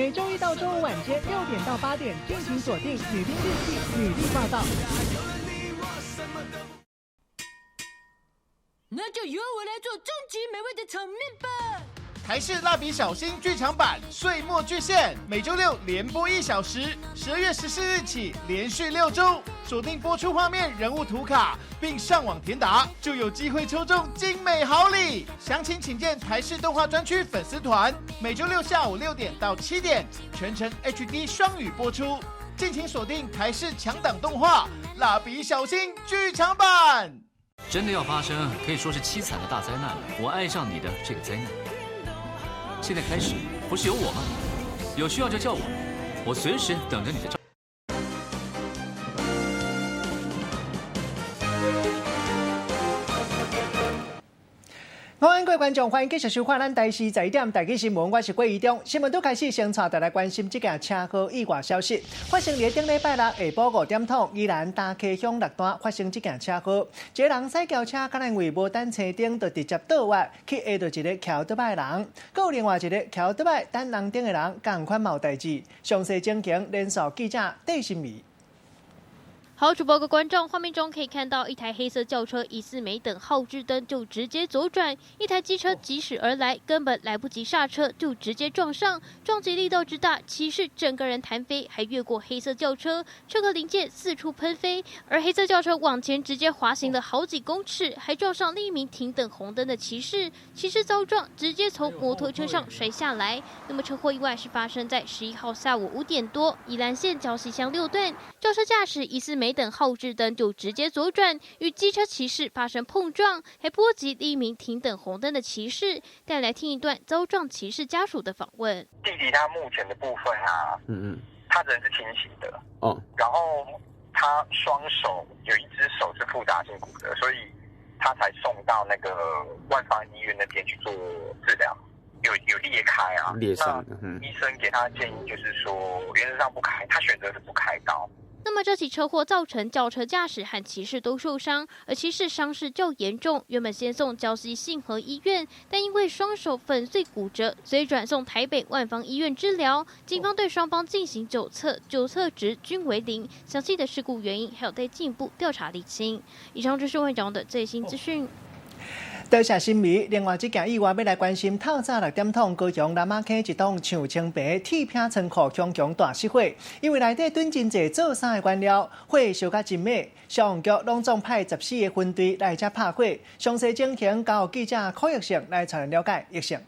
每周一到周五晚间6点到8点，敬请锁定《女兵日记》女力报道。那就由我来做终极美味的炒面吧！台视蜡笔小新剧场版《岁末巨献》，每周六连播1小时，12月14日起连续6周，锁定播出画面、人物图卡，并上网填答，就有机会抽中精美好礼。详情请见台视动画专区粉丝团。每周六下午6点到7点，全程 HD 双语播出，敬请锁定台视强档动画《蜡笔小新剧场版》。真的要发生，可以说是凄惨的大灾难了。我爱上你的这个灾难，现在开始不是有我吗？有需要就叫我，我随时等着你的召。欢迎各位观众，欢迎继续收看咱台视十一点台语新闻，我是郭怡中。新闻拄开始，先带大家来关心这件车祸意外消息。发生伫顶礼拜六下晡5点钟，宜兰大溪乡六段发生这件车祸，一个人驶轿车，敢若因为无等青灯，就直接倒弯去压著一个骑欧多摆的人，阁有另外一个骑欧多摆等红灯的人，仝款嘛有代志。详细情形，连线记者戴新美。好，主播各位观众，画面中可以看到一台黑色轿车疑似没等号志灯就直接左转，一台机车疾驶而来，根本来不及刹车就直接撞上，撞击力道之大，骑士整个人弹飞，还越过黑色轿车，车壳零件四处喷飞，而黑色轿车往前直接滑行了好几公尺，还撞上另一名停等红灯的骑士，骑士遭撞直接从摩托车上摔下来。那么车祸意外是发生在11号下午5点多，宜兰县礁溪乡6段，轿车驾驶疑似没等号志灯就直接左转，与机车骑士发生碰撞，还波及另一名停等红灯的骑士。带来听一段遭撞骑士家属的访问。弟弟他目前的部分啊，他人是清醒的，然后他双手有一只手是复杂性骨折，所以他才送到那个万芳医院那边去做治疗，有裂开啊，裂伤。医生给他建议就是说，原则上不开，他选择是不开刀。那么这起车祸造成轿车驾驶和骑士都受伤，而骑士伤势较严重，原本先送礁溪信和医院，但因为双手粉碎骨折，所以转送台北万芳医院治疗。警方对双方进行酒测，酒测值均为0。详细的事故原因还有待进一步调查厘清。以上就是外长的最新资讯。多谢新闻。另外，这件意外欲来关心，透早6点钟，高雄南仔坑一栋长青白铁片仓库强强大失火，因为内底囤真济做衫的原料，火烧甲真猛，消防局拢总派14个分队来遮拍火。详细情形，交予记者柯玉胜来带了解。玉胜。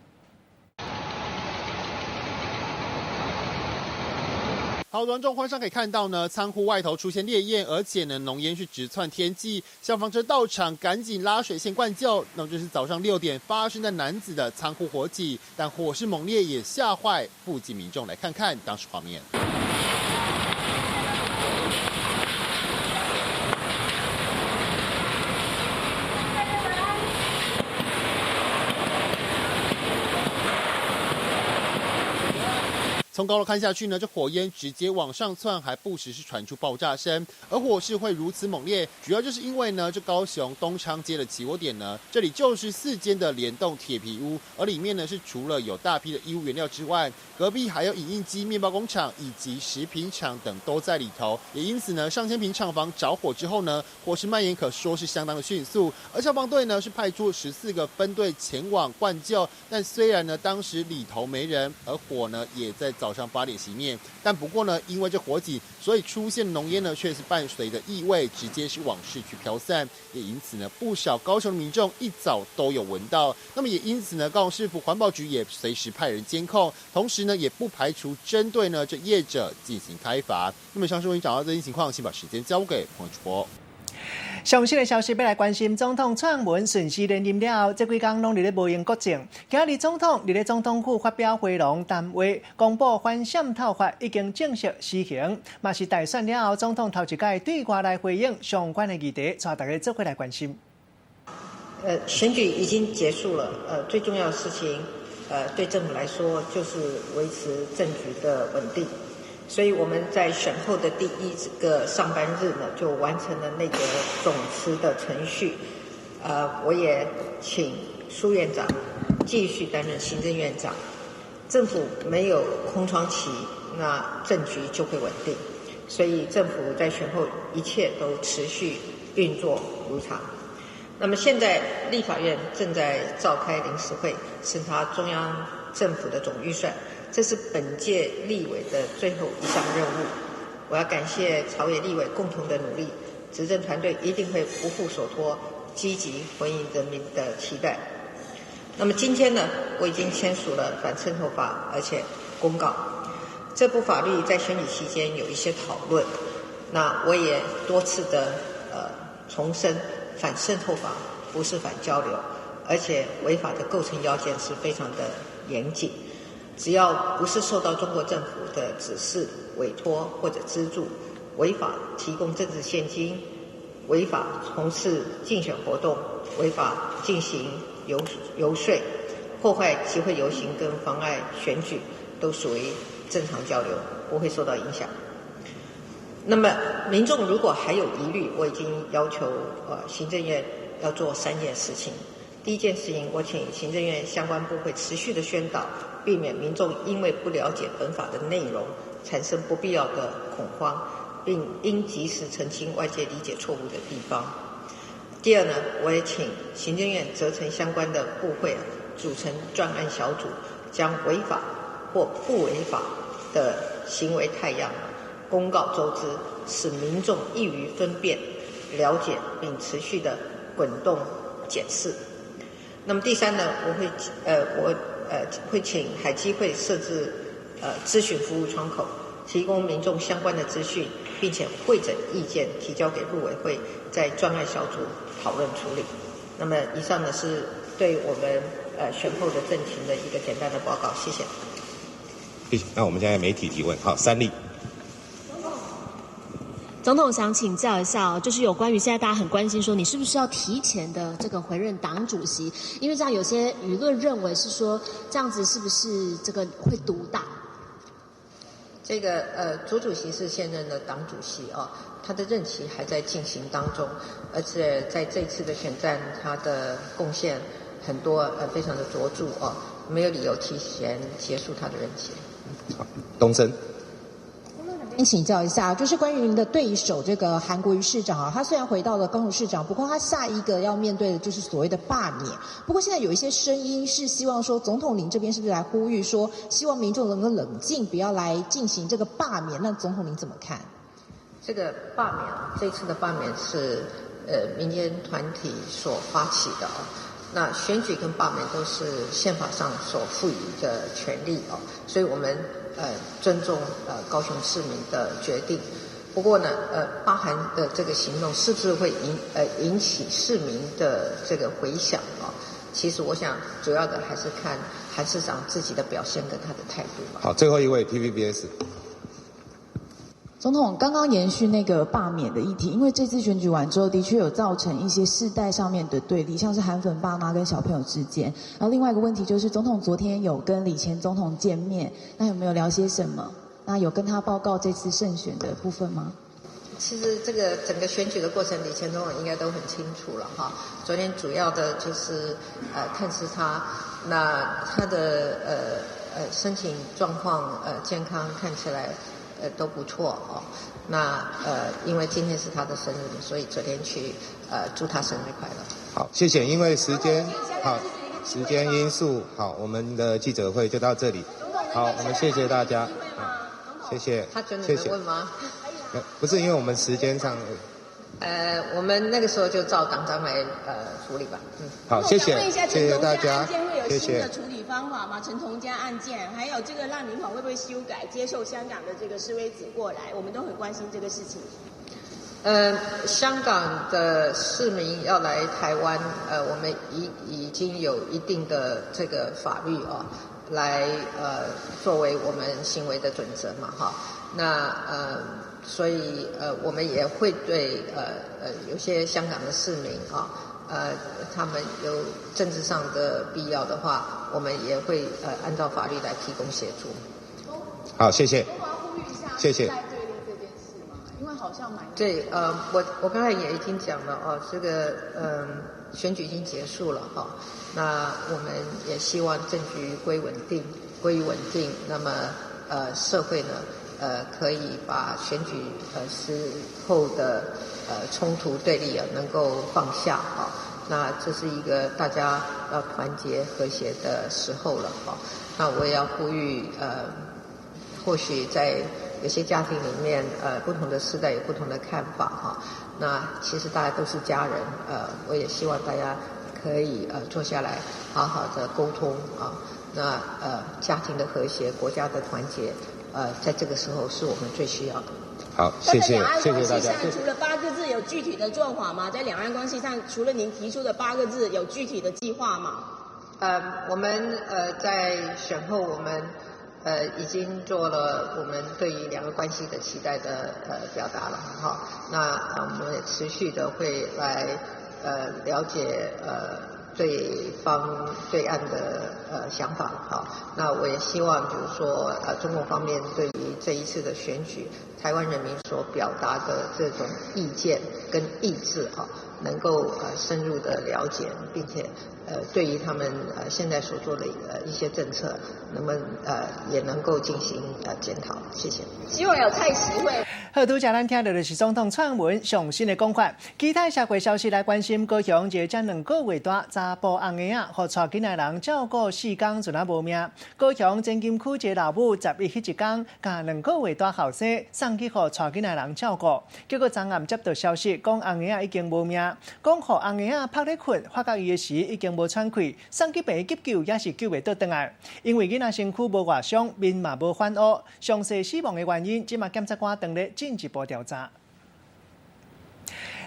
好，观众，画上可以看到呢，仓库外头出现烈焰，而且呢，浓烟是直窜天际。消防车到场，赶紧拉水线灌救。那么这是早上6点发生在男子的仓库火警，但火势猛烈，也吓坏附近民众。来看看当时画面。从高楼看下去呢，这火焰直接往上窜，还不时是传出爆炸声。而火势会如此猛烈，主要就是因为呢，这高雄东昌街的起火点呢，这里就是4间的联动铁皮屋，而里面呢是除了有大批的衣物原料之外，隔壁还有影印机、面包工厂以及食品厂等都在里头。也因此呢，上千坪厂房着火之后呢，火势蔓延可说是相当的迅速。而消防队呢是派出14个分队前往灌救，但虽然呢当时里头没人，而火呢也在早上8点熄灭，但不过呢，因为这火警，所以出现浓烟呢，却是伴随着异味，直接是往市区飘散。也因此呢，不少高雄民众一早都有闻到。那么也因此呢，高雄市府环保局也随时派人监控，同时呢，也不排除针对呢这业者进行开罚。那么，上述为你掌握最新情况，先把时间交给彭主播。上新的消息，欲来关心总统蔡英文顺势连任了后，这几工拢伫咧无闲国政。今日总统伫咧总统府发表回廊谈话，公布反渗透法已经正式施行，嘛是大选了后，总统头一摆对外来回应相关的议题，带大家做伙来关心。选举已经结束了，最重要的事情，对政府来说就是维持政局的稳定。所以我们在选后的第一个上班日呢，就完成了那个总辞的程序。我也请苏院长继续担任行政院长，政府没有空窗期，那政局就会稳定。所以政府在选后一切都持续运作如常。那么现在立法院正在召开临时会，审查中央政府的总预算，这是本届立委的最后一项任务。我要感谢朝野立委共同的努力，执政团队一定会不负所托，积极回应人民的期待。那么今天呢，我已经签署了反渗透法，而且公告。这部法律在选举期间有一些讨论，那我也多次的重申，反渗透法不是反交流，而且违法的构成要件是非常的严谨，只要不是受到中国政府的指示、委托或者资助，违法提供政治献金、违法从事竞选活动、违法进行游说、破坏集会游行跟妨碍选举，都属于正常交流，不会受到影响。那么民众如果还有疑虑，我已经要求行政院要做3件事情。第一件事情，我请行政院相关部会持续的宣导，避免民众因为不了解本法的内容产生不必要的恐慌，并应及时澄清外界理解错误的地方。第二呢，我也请行政院责成相关的部会组成专案小组，将违法或不违法的行为态样公告周知，使民众易于分辨、了解，并持续的滚动检视。那么第三呢，我会请海基会设置咨询服务窗口，提供民众相关的资讯，并且汇整意见提交给陆委会，在专案小组讨论处理。那么以上呢是对我们选后的政情的一个简单的报告，谢谢。谢谢。那我们现在媒体提问，好，三立。总统想请教一下，就是有关于现在大家很关心说你是不是要提前的这个回任党主席，因为这样有些舆论认为是说这样子是不是这个会独大？这个朱主席是现任的党主席哦，他的任期还在进行当中，而且在这次的选战他的贡献很多，非常的卓著哦，没有理由提前结束他的任期。好，东森。请教一下，就是关于您的对手这个韩国瑜市长啊，他虽然回到了高雄市长，不过他下一个要面对的就是所谓的罢免。不过现在有一些声音是希望说，总统您这边是不是来呼吁说，希望民众能够冷静，不要来进行这个罢免？那总统您怎么看？这个罢免，这次的罢免是民间团体所发起的哦。那选举跟罢免都是宪法上所赋予的权利哦，所以我们尊重高雄市民的决定。不过呢，罢韩的这个行动是不是会引起市民的这个回响啊？其实我想主要的还是看韩市长自己的表现跟他的态度吧。好，最后一位 TVBS。总统刚刚延续那个罢免的议题，因为这次选举完之后，的确有造成一些世代上面的对立，像是韩粉爸妈跟小朋友之间。然后另外一个问题就是，总统昨天有跟李前总统见面，那有没有聊些什么？那有跟他报告这次胜选的部分吗？其实这个整个选举的过程，李前总统应该都很清楚了哈。昨天主要的就是探视他，那他的身体状况健康看起来都不错哦。那因为今天是他的生日，所以昨天去祝他生日快乐。好，谢谢。因为时间好，时间因素，好，我们的记者会就到这里。好，我们谢谢大家。好，谢谢。他准你们问吗？不是，因为我们时间上。我们那个时候就照党章来处理吧。嗯。好，谢谢，谢谢大家。谢谢。处理方法吗？陈同佳案件，还有这个难民法会不会修改，接受香港的这个示威者过来？我们都很关心这个事情。香港的市民要来台湾，我们已经有一定的这个法律哦，来作为我们行为的准则嘛，哈。那所以我们也会对有些香港的市民啊。他们有政治上的必要的话，我们也会按照法律来提供协助。好，谢谢。谢谢。对立这件事吗？因为好像蛮对，我刚才也已经讲了哦，这个選舉已經結束了哈，那我們也希望政局歸穩定，歸於穩定。那麼，社會呢，可以把選舉時候的衝突對立啊，能夠放下哈。那這是一個大家要團結和諧的時候了哈。那我也要呼籲，或許在有些家庭裡面，不同的世代有不同的看法哈。那其實大家都是家人，我也希望大家可以坐下來好好的溝通啊。那家庭的和諧，國家的團結，在這個時候是我們最需要的。好，謝謝，謝謝大家。除了八個字，有具體的做法嗎？在兩岸關係上，除了您提出的八個字，有具體的計劃嗎？我們在選後，我們已經做了我們對於兩岸關係的期待的表達了哈。那我們也持續的會來了解對方對岸的想法哈。那我也希望就是說中共方面對於這一次的選舉，台灣人民所表達的這種意見跟意志哈，能夠深入的了解，並且對於他們現在所做的一些政策，那麼也能夠進行檢討。謝謝。希望有蔡習會。好，拄才咱聽到的是總統蔡英文上新的講法。其他社會消息來關心，高雄一個才兩個月大查埔紅嬰仔，予帶囡仔人照顧四工，陣仔無命。高雄前金區一個老母11彼一工，共兩個月大後生送去予帶囡仔人照顧，結果昨暗接到消息，講紅嬰仔已經無命，講予紅嬰仔拍咧睏，發覺伊的時已經無喘氣，送去病院急救也是救袂倒轉來。因為囡仔身軀無外傷，面嘛無反烏，詳細死亡的原因，這馬檢察官當咧進一步調查。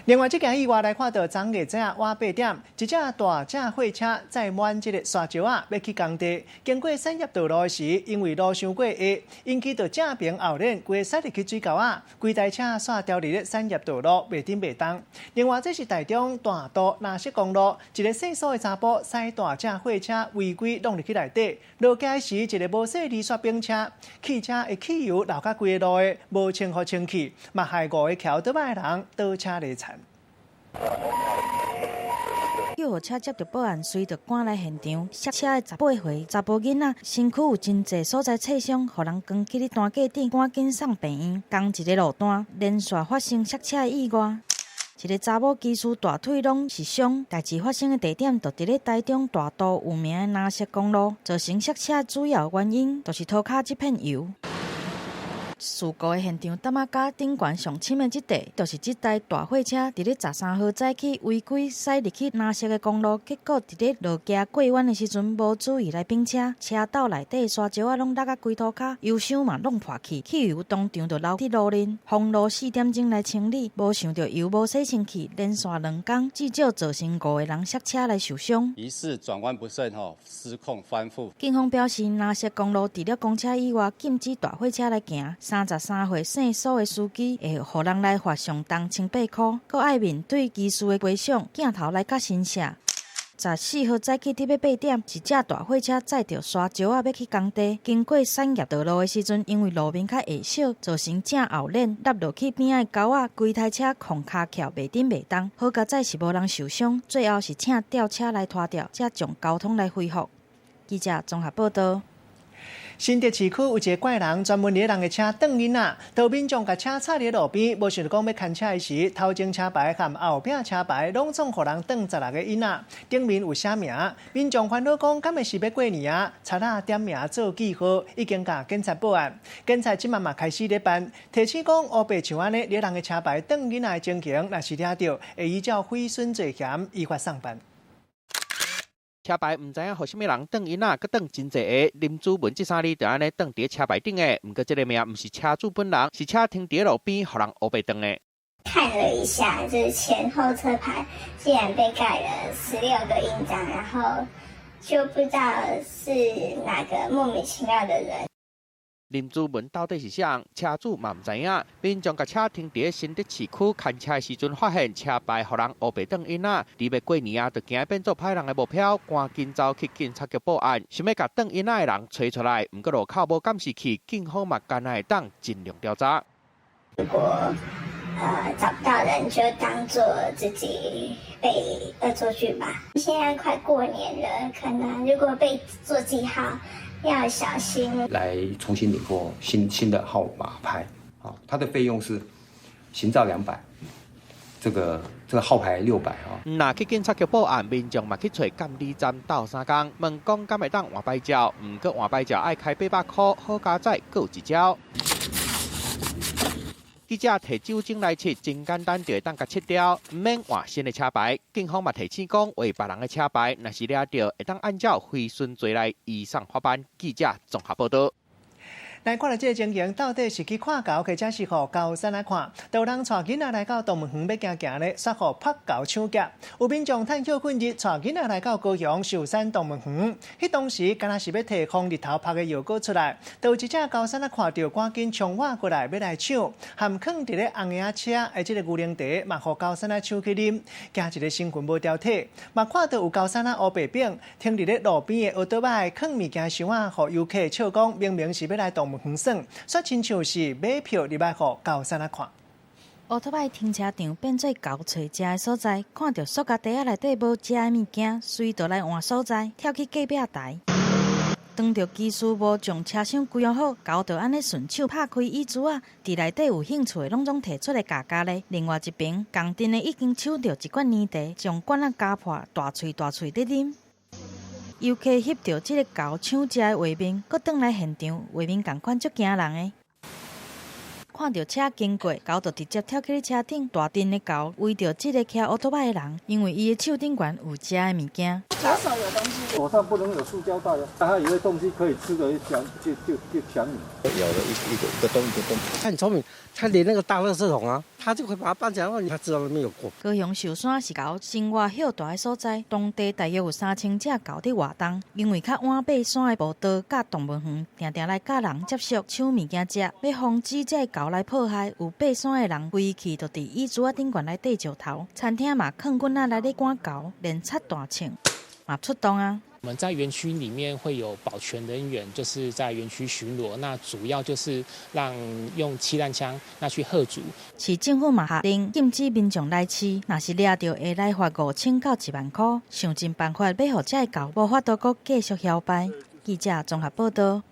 另外，這件意外來看到，昨下早晚8點，一隻大隻貨車載滿這个沙石仔，欲去工地，經過產業道路的時，因為路傷過下，引起著正爿後輪規驶入去水溝仔，規台車煞掉佇咧產業道路，袂振袂動。另外，這是台中大肚藍色公路，一个細數的查埔駛大隻貨車違規弄入去內底，落街時一个無細離煞冰車，汽車的汽油流甲規个路的，無清予清氣，嘛害5個騎歐多擺的人倒車離殘。救護車接到報案，隨著趕來現場。摔車的18歲查埔囡仔，身軀有真濟所在擦傷，予人扛去咧擔架頂，趕緊送病院。仝一个路段連續發生摔車的意外，一个查某機師大腿攏是傷。代誌發生的地點就佇咧台中大肚有名的藍色公路，造成摔車主要原因就是塗跤這片油。事故的現場，淡仔甲頂懸上深的這塊，就是這台大貨車佇咧13號早起違規駛入去藍色的公路，結果佇咧落橋過彎的時陣無注意來反車，車斗內底沙石仔攏落甲規塗跤，油箱嘛攏破去，汽油當場就流佇路面。封路4點鐘來清理，無想著油無洗清氣，連續2工至少造成5個人摔車來受傷。疑似轉彎不慎，失控翻覆。警方表示，藍色公路除了公車以外，禁止大貨車來行。33歲姓蘇的司機會予人來罰上重1,800箍，閣愛面對機師的賠償，鏡頭來較新寫。14號早起佇欲8點，一隻大貨車載著沙石仔欲去工地，經過產業道路的時陣，因為路面較下小，造成正後輪落落去邊仔的溝仔，規台車空跤翹袂振袂動。好佳哉是無人受傷，最後是請吊車來拖吊，才將交通來恢復。記者綜合報道。新竹市區有一个怪人，專門掠人的車擋囡仔，當民眾共車插佇路邊，無想著講欲牽車的時，頭前車牌和後壁車牌攏總予人擋16个囡仔，頂面有寫名。民眾煩惱講，敢會是欲過年啊？賊仔點名做記號，已經共警察報案。警察這馬嘛開始咧辦，提醒講烏白像按呢掠人的車牌擋囡仔的情形，若是掠著，會依照毀損罪嫌依法送辦。車牌毋知影予啥物人擋囡仔，閣擋真濟个。林主文這三字就按呢擋佇車牌頂的，毋過這个名毋是車主本人，是車停佇路邊，予人烏白擋的。看了一下，就是前後車牌竟然被蓋了16個印章，然後就不知道是哪個莫名其妙的人。林主文到底是啥？車主嘛毋知影。民眾共車停佇新竹市區牽車的時陣，發現車牌予人烏白擋囡仔，佇欲過年啊，就驚變做歹人的目標，趕緊走去警察局報案，想欲共擋囡仔的人揣出來。毋過路口無監視器，警方嘛干焦會當盡量調查。如果找不到人就當做自己被惡作劇吧。現在快過年了，可能如果被做記號，要小心。來重新領過新的號碼牌，啊，它的費用是行照200，這個號牌600啊。若去警察局報案，民眾嘛去揣監理站鬥相共，問講敢會當換牌照，毋過換牌照愛開800箍，好佳哉，閣有一招。記者提酒精來拭，真簡單就會當共拭掉，毋免換新的車牌。警方嘛提醒講，畫別人的車牌，若是掠著，會當按照毀損罪來移送法辦。記者綜合報導。來看著這个情形，到底是去看猴，或者是予猴搧仔看？就有人帶囡仔來到動物園欲行行咧，煞予拍猴搶劫。有民眾趁歇睏日帶囡仔來到高雄壽山動物園，彼當時敢若是欲提防日頭曬的藥膏出來，就有一隻猴搧仔看著，趕緊衝倚過來欲來搶，含囥佇咧紅嬰車的這个牛奶茶嘛，予猴搧仔搶去啉，驚一个身份無牢體，嘛看著有猴搧仔烏白反停佇咧路邊的奧多擺囥物件箱仔，予遊客笑講，明明是欲來動物園耍，煞親像是買票入來予猴搧仔看。烏托邦停車場變做猴揣食的所在，看著塑膠袋仔內底無食的物件，隨就來換所在，跳去隔壁台。當著技師無將車廂規劃好，猴就按呢順手拍開椅子仔，佇內底有興趣的攏總提出來咬咬咧。另外一邊，仝陣的已經搶著一罐奶茶，將罐仔咬破，大喙大喙咧啉。遊客翕著這个猴搶食的畫面，閣轉來現場，畫面仝款足驚人的。看著車經過，猴就直接跳去車頂，大陣的猴圍著這个騎烏托邦的人，因為伊的手頂懸有食的物件。左手有東西，手上不能有塑膠袋啊！他以為東西可以吃的，搶就搶你。咬了一個一個洞一個洞。他很聰明，他連那個大垃圾桶啊，他就會把它搬起來，他知道那邊有過。高雄壽山是猴生活歇蹛的所在，當地大約有3000隻猴佇活動。因為較晚爬山的步道佮動物園，定定來佮人接觸搶物件食，欲防止這个猴來破壞，有爬山的人規氣就佇椅子仔頂懸來綴石頭，餐廳嘛囥棍仔來咧趕猴，連擦大銃嘛出動啊。我們在園區裡面會有保全人員，就是在園區巡邏。那主要就是讓用氣彈槍，那去嚇阻。市政府嘛下令禁止民眾來飼，若是掠著會來罰5000到1萬箍，想盡辦法欲予這个猴無法度閣繼續囂擺。記者綜合報導。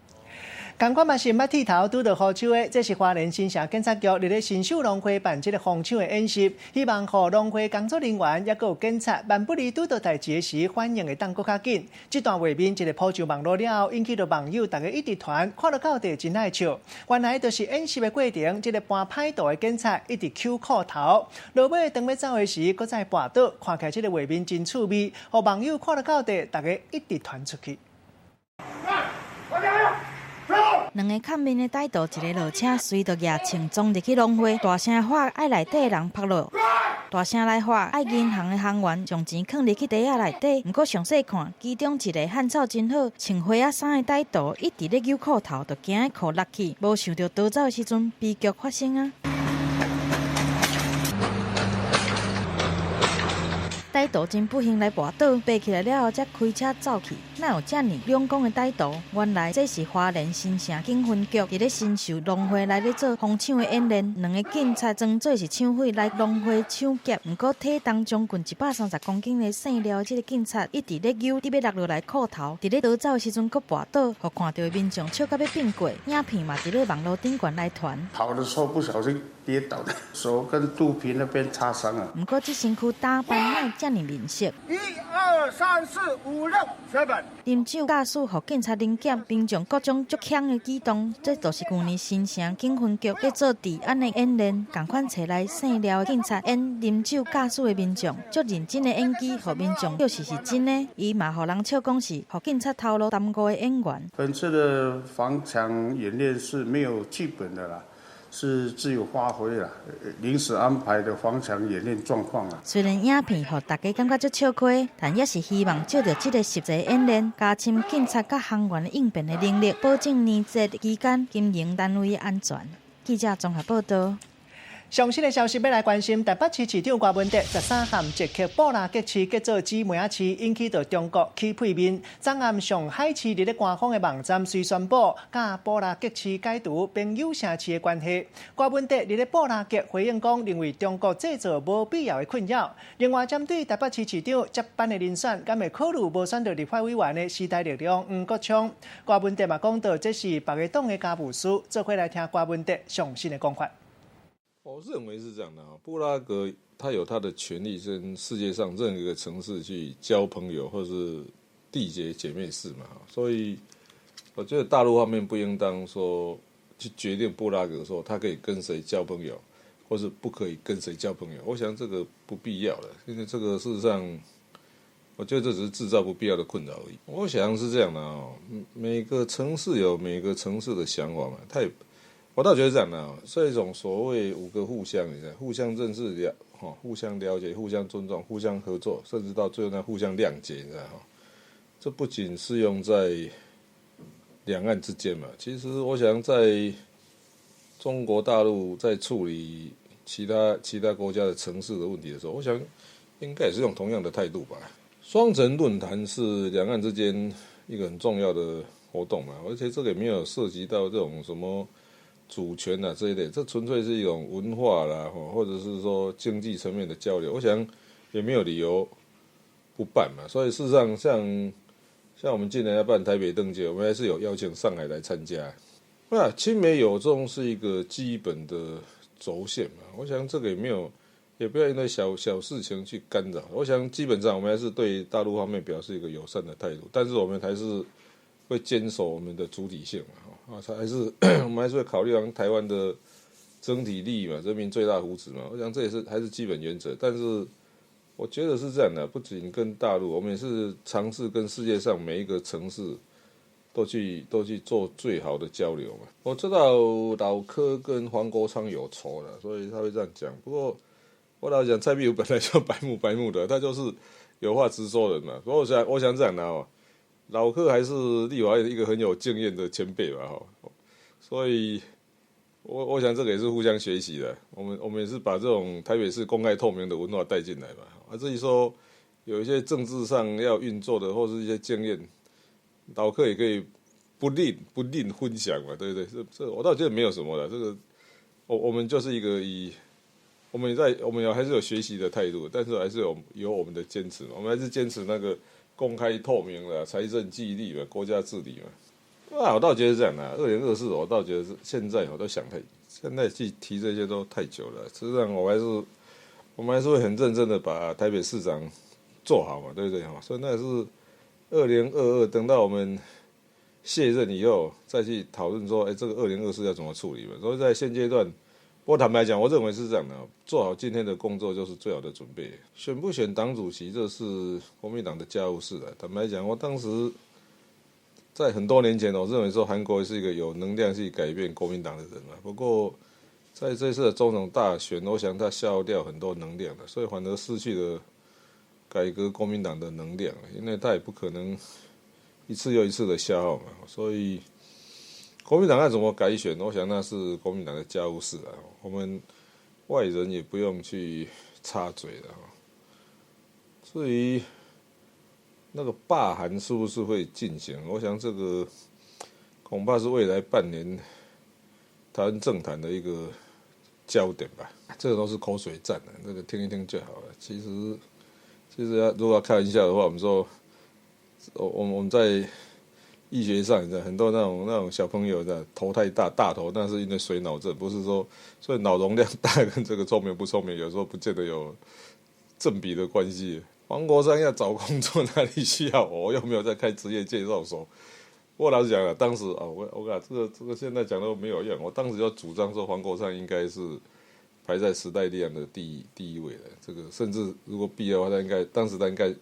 仝款嘛是毋捌剃頭拄著予手的，這是花蓮新城警察局佇咧新秀農會辦這个防搶的演習，希望予農會工作人員抑閣有警察，萬不利拄著代誌的時，反應會當閣較緊。這段畫面一个鋪上網路了後，引起著網友逐家一直傳，看著到底真愛笑。原來就是演習的過程，這个扮歹徒的警察一直搝褲頭，落尾當欲走的時，閣再跋倒，看起來這个畫面真趣味，予網友看著到底，逐家一直傳出去。兩个崁面的歹徒，一个落車，隨著舉槍衝入去農會，大聲喊愛內底的人拍落，大聲來喊愛銀行的行員將錢囥入去袋仔內底。毋過詳細看，其中一个漢草真好，穿花仔衫的歹徒一直咧搝褲頭，就驚褲落去，無想著逃走的時陣，悲劇發生啊！歹徒真不幸來跋倒，爬起來了後才開車走去。哪有遮爾勇敢的歹徒？原來這是花蓮新城警分局佇咧新秀農會來咧做防搶的演練。兩个警察裝做是搶匪來農會搶劫，毋過體重將近130公斤的姓廖的這个警察一直咧搝，佇欲落落來褲頭，佇咧逃走的時陣閣跋倒，予看著的民眾笑甲欲變過。影片嘛佇咧網路頂懸來傳。跑的時候不小心跌倒，手跟肚皮那邊擦傷啊。毋過這身軀打扮哪會遮爾面熟？ 1、2、3、4、5、6、7。啉酒駕駛，予警察臨檢，民眾各種足強的舉動，這就是舊年新城警分局咧做治安的演練，仝款揣來姓廖的警察演啉酒駕駛的民眾，足認真的演技，予民眾表示是真的。伊嘛予人笑講是予警察頭路耽誤的演員。本次的防搶演練是沒有劇本的啦。是自由發揮啦，臨時安排的防搶演練狀況啊。雖然影片予大家感覺足笑詼，但也是希望藉著這个實際演練，加深警察佮行員應變的能力，保證年節期間經營單位的安全。記者綜合報導。上新的消息欲來關心，台北市市長柯文哲13和捷克布拉格市結做姊妹仔市，引起著中國起屁面。昨暗上海市佇咧官方的網站隨宣布，佮布拉格市解除朋友城市的關係。柯文哲佇咧布拉格回應講，認為中國製造無必要的困擾。另外，針對台北市市長接班的人選，敢會考慮無選著立法委員的時代力量黃國昌？柯文哲嘛講到，這是別个黨的家務事。做伙來聽柯文哲上新的講法。我認為是這樣的啊，布拉格他有他的權利跟世界上任何一個城市去交朋友，或是締結姐妹市嘛，所以我覺得大陸方面不應當說去決定布拉格說他可以跟誰交朋友，或是不可以跟誰交朋友。我想這個不必要的，因為這個事實上，我覺得這只是製造不必要的困擾而已。我想是這樣的啊，每個城市有每個城市的想法嘛，他也。我倒覺得這樣的啊，這種所謂五個互相，你知道，互相認識了，互相了解、互相尊重、互相合作，甚至到最後呢，互相諒解，你知道哈？這不僅適用在兩岸之間嘛，其實我想在中國大陸在處理其他國家的城市的問題的時候，我想應該也是用同樣的態度吧。雙城論壇是兩岸之間一個很重要的活動嘛，而且這個也沒有涉及到這種什麼主權啊這一類，這純粹是一種文化啦，或者是說經濟層面的交流，我想也沒有理由不辦嘛。所以事實上像我們今年要辦台北燈節，我們還是有邀請上海來參加。那親美友中是一個基本的軸線嘛，我想這個也沒有，也不要因為小小事情去干擾。我想基本上我們還是對大陸方面表示一個友善的態度，但是我們還是會堅守我們的主體性嘛。啊，還是我們還是會考慮到台灣的整體利益嘛，人民最大福祉嘛。我想這也是還是基本原則。但是我覺得是這樣的，不僅跟大陸，我們也是嘗試跟世界上每一個城市都去做最好的交流嘛。我知道老柯跟黃國昌有仇了，所以他會這樣講。不過我老實講，蔡壁如本來就白目白目的，他就是有話直說人嘛。所以我想這樣的哦。老柯還是立法院一個很有經驗的前輩吧，哈，所以我想這個也是互相學習的。我們也是把這種台北市公開透明的文化帶進來嘛。啊，至於說有一些政治上要運作的，或是一些經驗，老柯也可以不吝分享嘛，對不對？這我倒覺得沒有什麼的。這個我們就是一個以我們在我們有還是有學習的態度，但是還是有我們的堅持嘛。我們還是堅持那個公開透明的財政紀律嘛，國家治理嘛。啊，我倒覺得這樣的，2024，我倒覺得是現在我都想太，現在去提這些都太久了。實際上，我們還是會很認真的把台北市長做好嘛，對不對？所以那是2022，等到我們卸任以後再去討論說，哎，這個二零二四要怎麼處理嘛。所以在現階段，我坦白講，我認為是這樣的，做好今天的工作就是最好的準備。選不選黨主席，這是國民黨的家務事了。坦白講，我當時在很多年前，我認為說韓國瑜是一個有能量去改變國民黨的人嘛。不過在這次的總統大選，我想他消耗掉很多能量了，所以反而失去了改革國民黨的能量，因為他也不可能一次又一次的消耗嘛。所以國民黨要怎麼改選，我想那是國民黨的家務事啊，我們外人也不用去插嘴了。至於那個罷韓是不是會進行，我想這個恐怕是未來半年台灣政壇的一個焦點吧。這個都是口水戰的，那個聽一聽就好了。其實要如果要開玩笑的話，我們說，我們在醫學上，你知道很多那種小朋友的頭太大，大頭，那是因為水腦症，不是說所以腦容量大跟這個聰明不聰明，有時候不見得有正比的關係。黃國昌要找工作，哪裡需要我？我又沒有在開職業介紹所。我老實講了，當時啊，我講這個現在講都沒有用。我當時就主張說，黃國昌應該是排在時代力量的第一位的。這個甚至如果必要的話，他應該當時他應該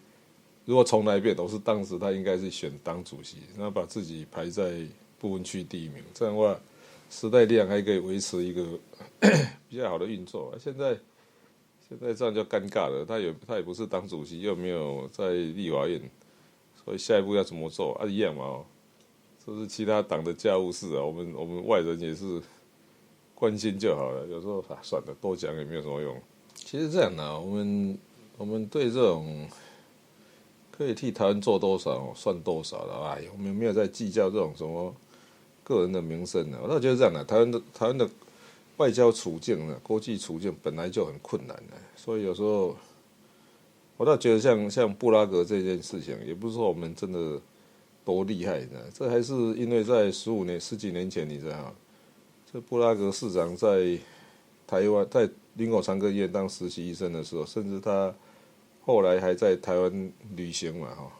如果重來一遍，都是當時他應該是選黨主席，然後把自己排在不分區第一名。這樣的話，時代力量還可以維持一個比較好的運作。現在這樣就尷尬了，他也不是黨主席，又沒有在立法院，所以下一步要怎麼做啊？一樣嘛，這是其他黨的家務事啊，我們外人也是。關心就好了。有時候啊，算了，多講也沒有什麼用。其實這樣的，我們對這種可以替台灣做多少算多少了。哎，我們沒有在計較這種什麼個人的名聲的。我倒覺得這樣的，台灣的外交處境呢，國際處境本來就很困難的，所以有時候我倒覺得像布拉格這件事情，也不是說我們真的多厲害的，這還是因為在15年十幾年前，你知道，這布拉格市長在台灣在林口長庚醫院當實習醫生的時候，甚至他後來還在台灣旅行嘛，哈。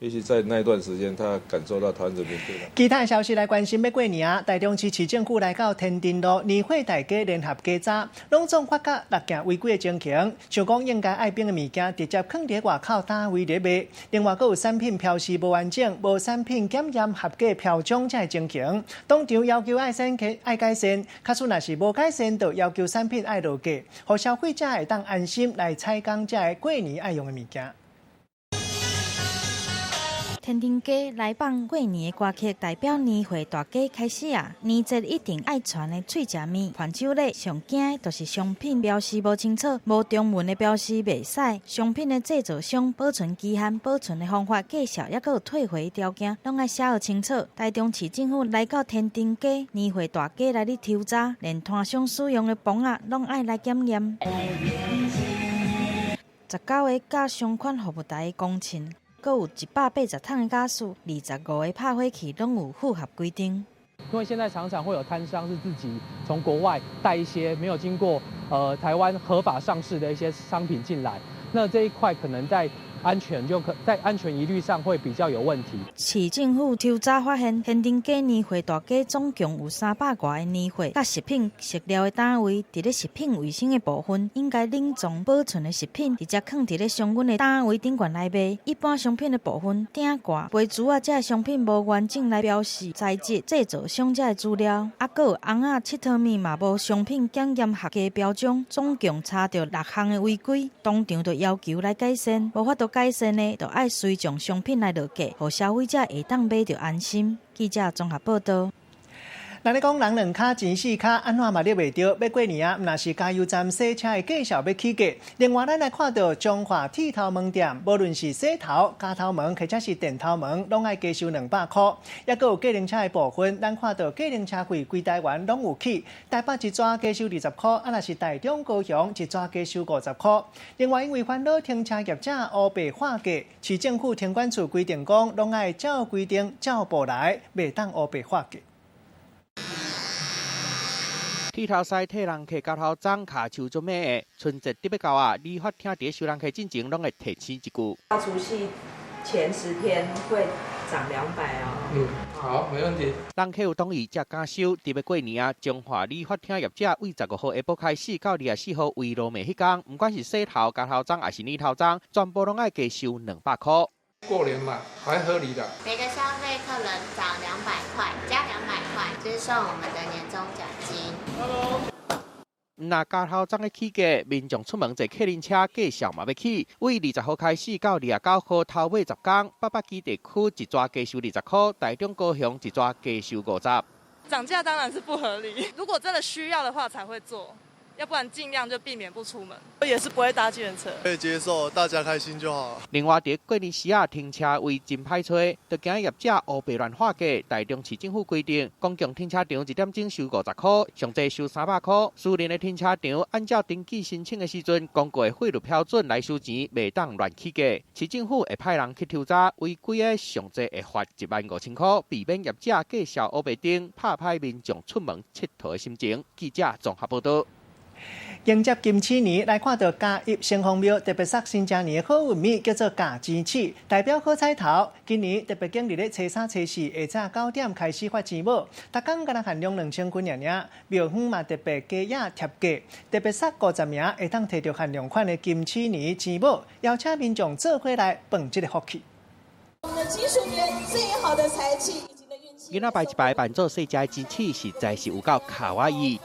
也許在那段時間，他感受到台灣人民對他。其他消息來關心，欲過年啊，台中市市政府來到天津路年貨大街聯合稽查，攏總發覺六件違規的情形，像講應該愛冰的物件直接囥佇外口攤位咧賣，另外閣有產品標示無完整、無產品檢驗合格標章這个情形，當場要求愛先愛改善，假使若是無改善，就要求產品愛落架，予消費者會當安心來採購這个過年愛用的物件。天津街來放過年的歌曲，代表年貨大街開始啊！年節一定愛傳的喙食麵、伴手禮，上驚的就是商品標示無清楚、無中文的標示袂使，商品的製造商、保存期限、保存的方法、介紹，抑閣有退回條件，攏愛寫予清楚。台中市政府來到天津街年貨大街來咧抽查，連攤商使用的磅仔攏愛來檢驗。19個佮相款服務台的公秤。閣有180桶的家私，25個拍火器攏有符合規定。因為現在常常會有攤商是自己從國外帶一些沒有經過台灣合法上市的一些商品進來，那這一塊可能在安全就可在安全疑慮上會比較有問題。市政府抽查發現，天津街年貨大街總共有300外个年貨佮食品食料的單位，佇咧食品衛生的部分，應該冷藏保存的食品，直接囥佇咧常溫的單位頂懸來賣。一般商品的部分，頂掛杯珠仔這个商品無完整來標示材質、製造商這个資料，啊，閣有尪仔𨑨迌物嘛無商品檢驗合格標準，總共查著六項的違規，當場就要求來改善，無法度改善的，就愛隨將商品來落架，予消費者會當買著安心。記者綜合報道。人咧講人兩跤錢四跤，按怎嘛咧袂著？欲過年啊，毋若是加油站洗車的價數欲起價。另外，咱來看到彰化剃頭毛店，無論是洗頭、鉸頭毛，或者是電頭毛，攏愛加收200箍。抑閣有計程車的部分，咱看到計程車費規台灣攏有起，台北一逝加收20箍，啊若是台中高雄一逝加收50箍。另外，因為煩惱停車業者烏白喊價，市政府停管處規定講，攏愛照規定照步來，袂當烏白喊價。剃頭師替人客鉸頭鬃跤手足猛的，春節得欲到啊，理髮廳佇收人客進前，攏會提醒一句。到除夕前10天會漲200哦。嗯，好，沒問題。人客有同意才敢收。特欲過年啊，彰化理髮廳業者為15號下晡開始到24號圍爐暝彼工，毋管是洗頭、鉸頭鬃，抑是染頭鬃，全部攏愛加收200箍。過年嘛，還合理的。每個消費客人漲200塊，加200塊，就是算我們的年終獎金。毋若鉸頭鬃的起價，民眾出門坐客運車價數嘛欲起。為20號開始到29號頭尾10工，八百基地區一逝加收20箍，台中高雄一逝加收50。漲價當然是不合理，如果真的需要的話才會做，要不然盡量就避免不出門。我也是不會搭計程車。可以接受，大家開心就好。另外，佇過年時啊，停車位真歹揣，就驚業者烏白亂喊價。台中市政府規定，公共停車場一點鐘收50箍，上濟收300箍。私人的停車場按照登記申請的時陣，公告的費率標準來收錢，袂當亂起價。市政府會派人去抽查，違規的上濟會罰1萬5千箍，避免業者繼續烏白頂，拍歹民眾出門𨑨迌的心情。記者綜合報道。迎接金鼠年，來看到嘉義城隍廟特別送新正年的好運物，叫做咬錢鼠，代表好彩頭。今年特別揀佇咧初三、初四下晝9點開始發錢母，逐工敢若限量2000斤爾爾。廟方嘛特別加碼貼價，特別送50名會當提著限量款的金鼠年錢母，邀請民眾做伙來碰這个福氣。我們的金鼠年最好的財氣。囡仔拜一拜，扮做細隻的錢鼠，實在是有夠卡哇伊。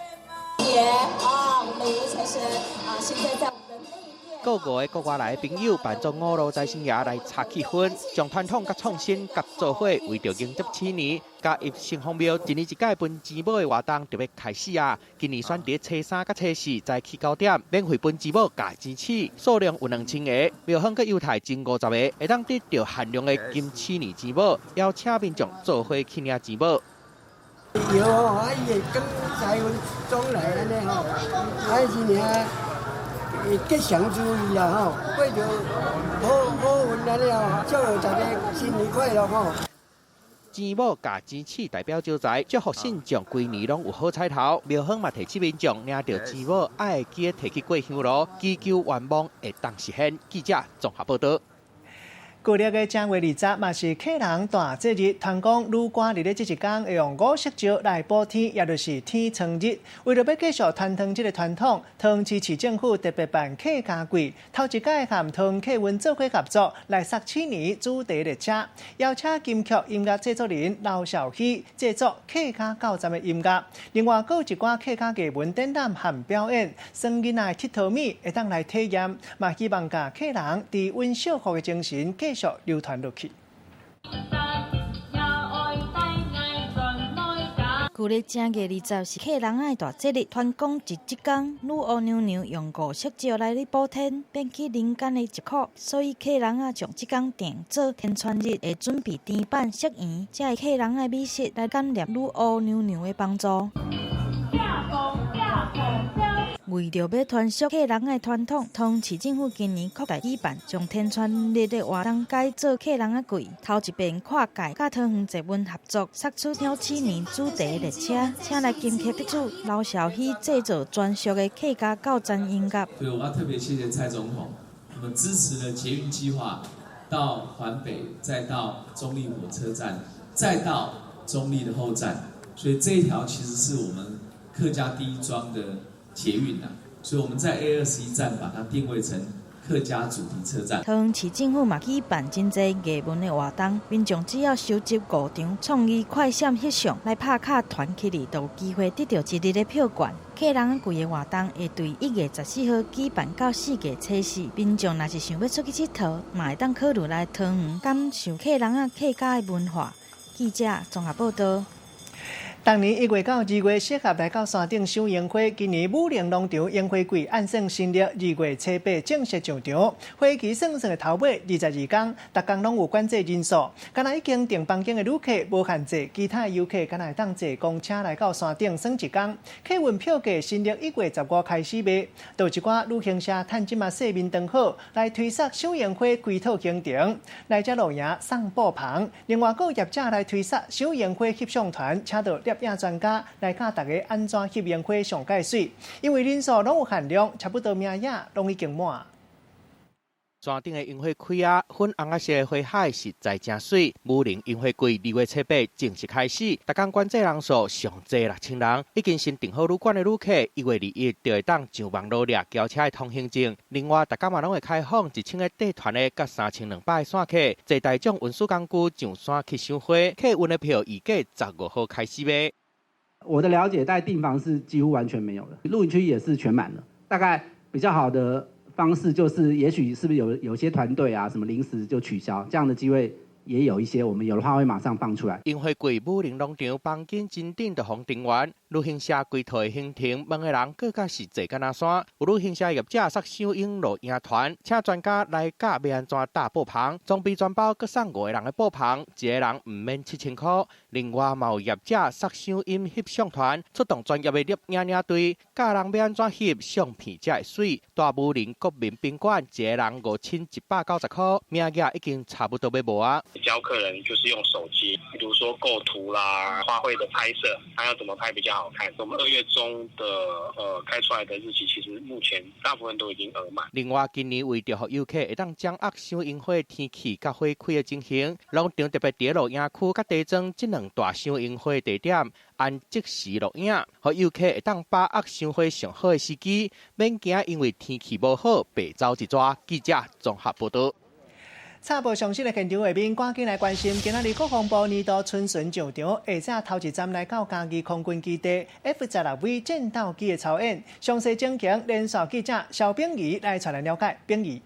爺啊，我們的財神啊，現在在我們的內殿。國五个國外來的朋友扮做五路財神爺來炒氣氛，將傳統佮創新佮做伙，為著迎接鼠年，嘉義城隍廟一年一屆分錢母的活動就欲開始啊！今年選佇初三佮初四早起9點，免費分錢母佮錢鼠，數量有2000個，廟方閣優待前50個會當得著限量的金鼠年錢母，邀請民眾做伙去領錢母。有啊，伊會講財運總來按呢吼，啊是爾會吉祥如意啦吼，過著好好運按呢吼，祝福大家新年快樂吼。錢母佮錢鼠代表招財，祝福信眾規年攏有好彩頭。廟方嘛提醒民眾領著錢母，愛會記得提去過香爐，祈求願望會當實現。記者綜合報導。舊曆的正月20，嘛是客人大節日。傳講女媧佇咧這一工會用五色石來補天，也就是天倉日。為著欲繼續傳承這个傳統，桃園市市政府特別辦客家季，頭一擺和桃園客運做伙合作，來捒鼠年主題列車，邀請金曲音樂製作人劉少希製作客家到站的音樂。另外，閣有一寡客家藝文展覽和表演，耍囡仔的𨑨迌物會當來體驗，嘛希望共客人佇阮惜福的精神繼續流傳落去。舊曆正月20是客人的大節日，傳講佇這工女巫娘娘用五色石來咧補天，免去人間的疾苦，所以客人仔將這工定做天穿日，會準備甜粄、食圓，這个客人仔美食來感謝女巫娘娘的幫助。為著欲傳續客人的傳統，桃園市政府今年擴大舉辦，將天穿日的活動改做客人仔季，頭一遍跨界佮桃園捷運合作，釋出鼠年主題列車，請來金曲得主劉少希製作專屬的客家到站音樂。所以我要特別謝謝蔡總統，我們支持了捷運計劃到環北，再到中壢火車站，再到中壢的後站，所以這一條其實是我們客家第一樁的捷運啊，所以我們在 A21 站把它定位成客家主題車站。桃園市政府嘛舉辦真濟藝文的活動，民眾只要收集5張創意快閃翕相來拍卡傳起來，就有機會得著一日的票券。客人仔季的活動會對1月14號舉辦到4月初四，民眾若是想欲出去𨑨迌，嘛會當考慮來桃園感受客人仔客家的文化。記者綜合報導。逐年1月到2月適合來到山頂賞櫻花。今年武陵農場櫻花季按算新曆2月初8正式上場，花期算算的頭尾22天，逐工攏有管制人數。敢若已經訂房間的旅客無限制，其他的遊客敢若會當坐公車來到山頂耍一工。客運票價新曆1月15開始賣，就有一寡旅行社趁這馬勢面當好，來推捒賞櫻花規套行程，來遮露營送布棚。另外，閣有業者來推捒賞櫻花翕相團，請到攝影專家來教大家按怎翕櫻花上蓋媠，因為人數攏有限量，差不多名額攏已經滿。山頂的櫻花開啊，粉紅仔色的花海實在誠媠。武陵櫻花季2月初8正式開始，逐工管制人數上濟6000人，已經先訂好旅館的旅客，1月21就會當上網路掠轎車的通行證。另外，逐工嘛攏會開放1000個塊團的，佮3200個散客，坐大眾運輸工具上山去賞花。客運的票預計15號開始賣。我的了解，在訂房是幾乎完全沒有了，露營區也是全滿了。大概比較好的方式就是，也許是不是有些團隊啊，什麼臨時就取消，這樣的機會也有一些，我們有的話會馬上放出來。櫻花季武陵農場房間真頂就予訂完，旅行社規套的行程，問的人閣較是濟敢若山。有旅行社業者捒賞櫻露營團，請專家來教欲按怎搭布棚，裝備全包，閣送5個人的布棚，一个人毋免7000箍。另外，嘛有業者捒賞櫻翕相團，出動專業的攝影領隊，教人欲按怎翕相片才會媠。大武陵國民賓館，一个人5190箍，名額已經差不多欲無啊。教客人就是用手機，比如說構圖啦、花卉的拍攝，他要怎麼拍比較好看。我們2月中的開出來的日期，其實目前大部分都已經額滿。另外，今年為著予遊客會當掌握賞櫻花天氣佮花開的情形，農場特別佇露營區佮地莊這兩大賞櫻花地點，按即時錄影，予遊客會當把握賞花上好的時機，免驚因為天氣無好白走一逝。記者綜合報導。插播上新的現場畫面，趕緊來關心。今仔日國防部年度春巡上場，下晝頭一站來到嘉義空軍基地 F-16V 戰鬥機的操演。詳細情形，連線記者蕭炳儀來帶來了解。炳儀。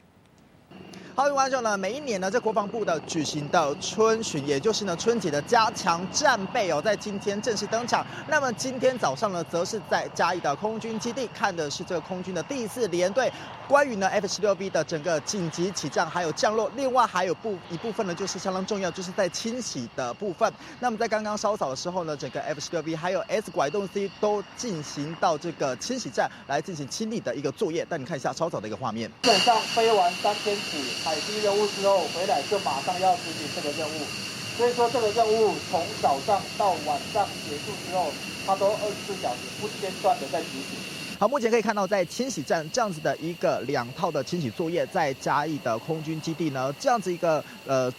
好，各位觀眾呢，每一年呢，這國防部的舉行的春巡，也就是呢春節的加強戰備哦，在今天正式登場。那麼今天早上呢，則是在嘉義的空軍基地看的是這個空軍的第四聯隊，關於呢 F-16V 的整個緊急起降還有降落，另外還有一部分呢，就是相當重要，就是在清洗的部分。那麼在剛剛稍早的時候呢，整個 F-16V 還有 S 拐洞 C 都進行到這個清洗站來進行清理的一個作業。帶你看一下稍早的一個畫面。基本上飛完3000尺海基任務之後回來就馬上要執行這個任務，所以說這個任務從早上到晚上結束之後，它都24小時不間斷的在執行。好，目前可以看到，在清洗站這樣子的一個兩套的清洗作業，在嘉義的空軍基地呢，這樣子一個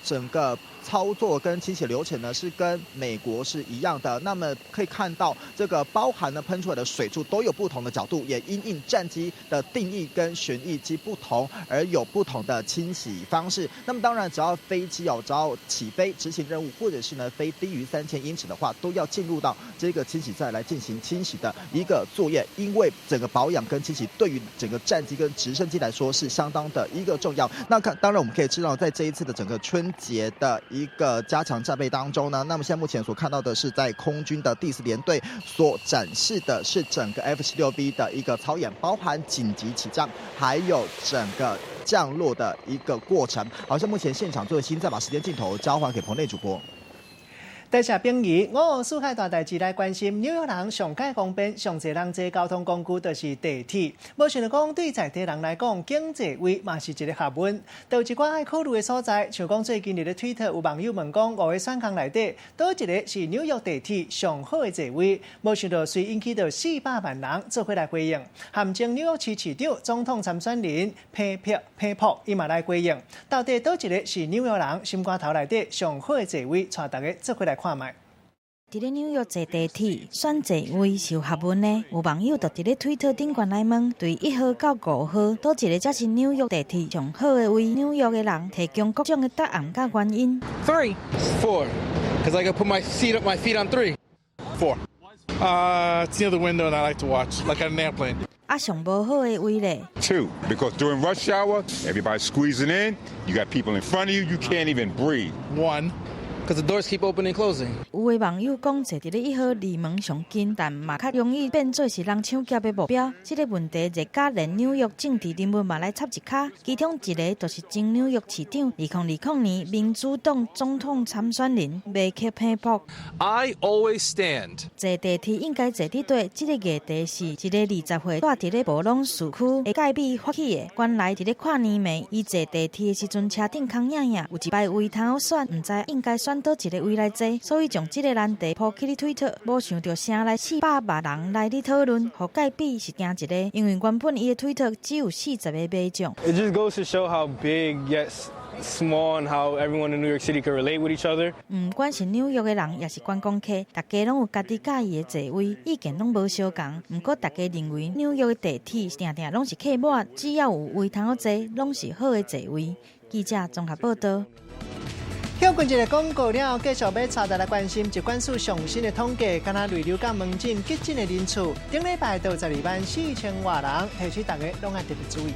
整個操作跟清洗流程呢，是跟美國是一樣的。那麼可以看到，這個包含呢噴出來的水柱都有不同的角度，也因應戰機的定義跟旋翼機不同而有不同的清洗方式。那麼當然，只要飛機哦，只要起飛執行任務，或者是呢飛低於3000英尺的話，都要進入到這個清洗站來進行清洗的一個作業，因為整個保養跟清洗對於整個戰機跟直升機來說是相當的一個重要。那看，當然我們可以知道，在這一次的整個春節的一個加強戰備當中呢，那麼現在目前所看到的是在空軍的第四聯隊所展示的是整個 F-16V 的一個操演，包含緊急起降，還有整個降落的一個過程。好像目前現場最新，再把時間鏡頭交還給棚內主播。多謝炳儀，五湖四海大代誌來關心，紐約人上蓋方便、上濟人坐交通工具就是地鐵。無想著講對在地人來講，揀座位嘛是一個學問。就一寡愛考慮的所在，像講最近佇咧推特有網友問講，五個選項內底，佗一个是紐約地鐵上好的座位？無想到隨引起著400萬人做伙來回應。含前紐約市市長、總統參選人彭柏彭珀伊嘛來回應。到底佗一个是紐約人心肝頭內底上好的座位？帶大家做伙來看覓。佇咧紐約坐地鐵選座位是有學問的，有網友就佇咧推特頂懸來問，對1號到5號，佗一个才是紐約地鐵上好的位？紐約的人提供各種的答案佮原因。 Three, four, because I can put my seat up, my feet on three, four. It's near the window and I like to watch, like on an airplane. 啊，上無好的位咧。 Two, because during rush hour, everybody's squeezing in. You got people in front of you, you can't even breathe. One. Because the doors keep opening and closing. 有的網友講，坐佇咧1號離門上近，但嘛較容易變做是人搶劫的目標。這个問題熱甲連紐約政治人物嘛來插一跤。其中一个就是前紐約市長，2020年民主黨總統參選人麥克彭珀。 I always stand. 坐地鐵應該坐佇佗？這个議題是一个20歲住佇咧布朗市區的蓋比發起的。原來佇咧跨年暝，伊坐地鐵的時陣，車頂空影影，有一排位通好選，毋知應該選佗一个位來坐，所以將這个難題鋪起咧推特，無想著城內400萬人來咧討論，予蓋比是驚一个，因為原本伊的推特只有40個迷眾。 It just goes to show how big yet small and how everyone in New York City can relate with each other. 毋管是紐約的人，抑是觀光客，大家攏有家己佮意的座位，意見攏無相仝。毋過大家認為紐約的地鐵定定攏是客滿，只要有位通好坐，攏是好的座位。記者綜合報道。歇睏一个廣告了，繼續欲帶大家來關心疾管署上新的統計，敢若類流感門診急診的人次，頂禮拜著12萬4千外人，提醒大家攏愛特別注意。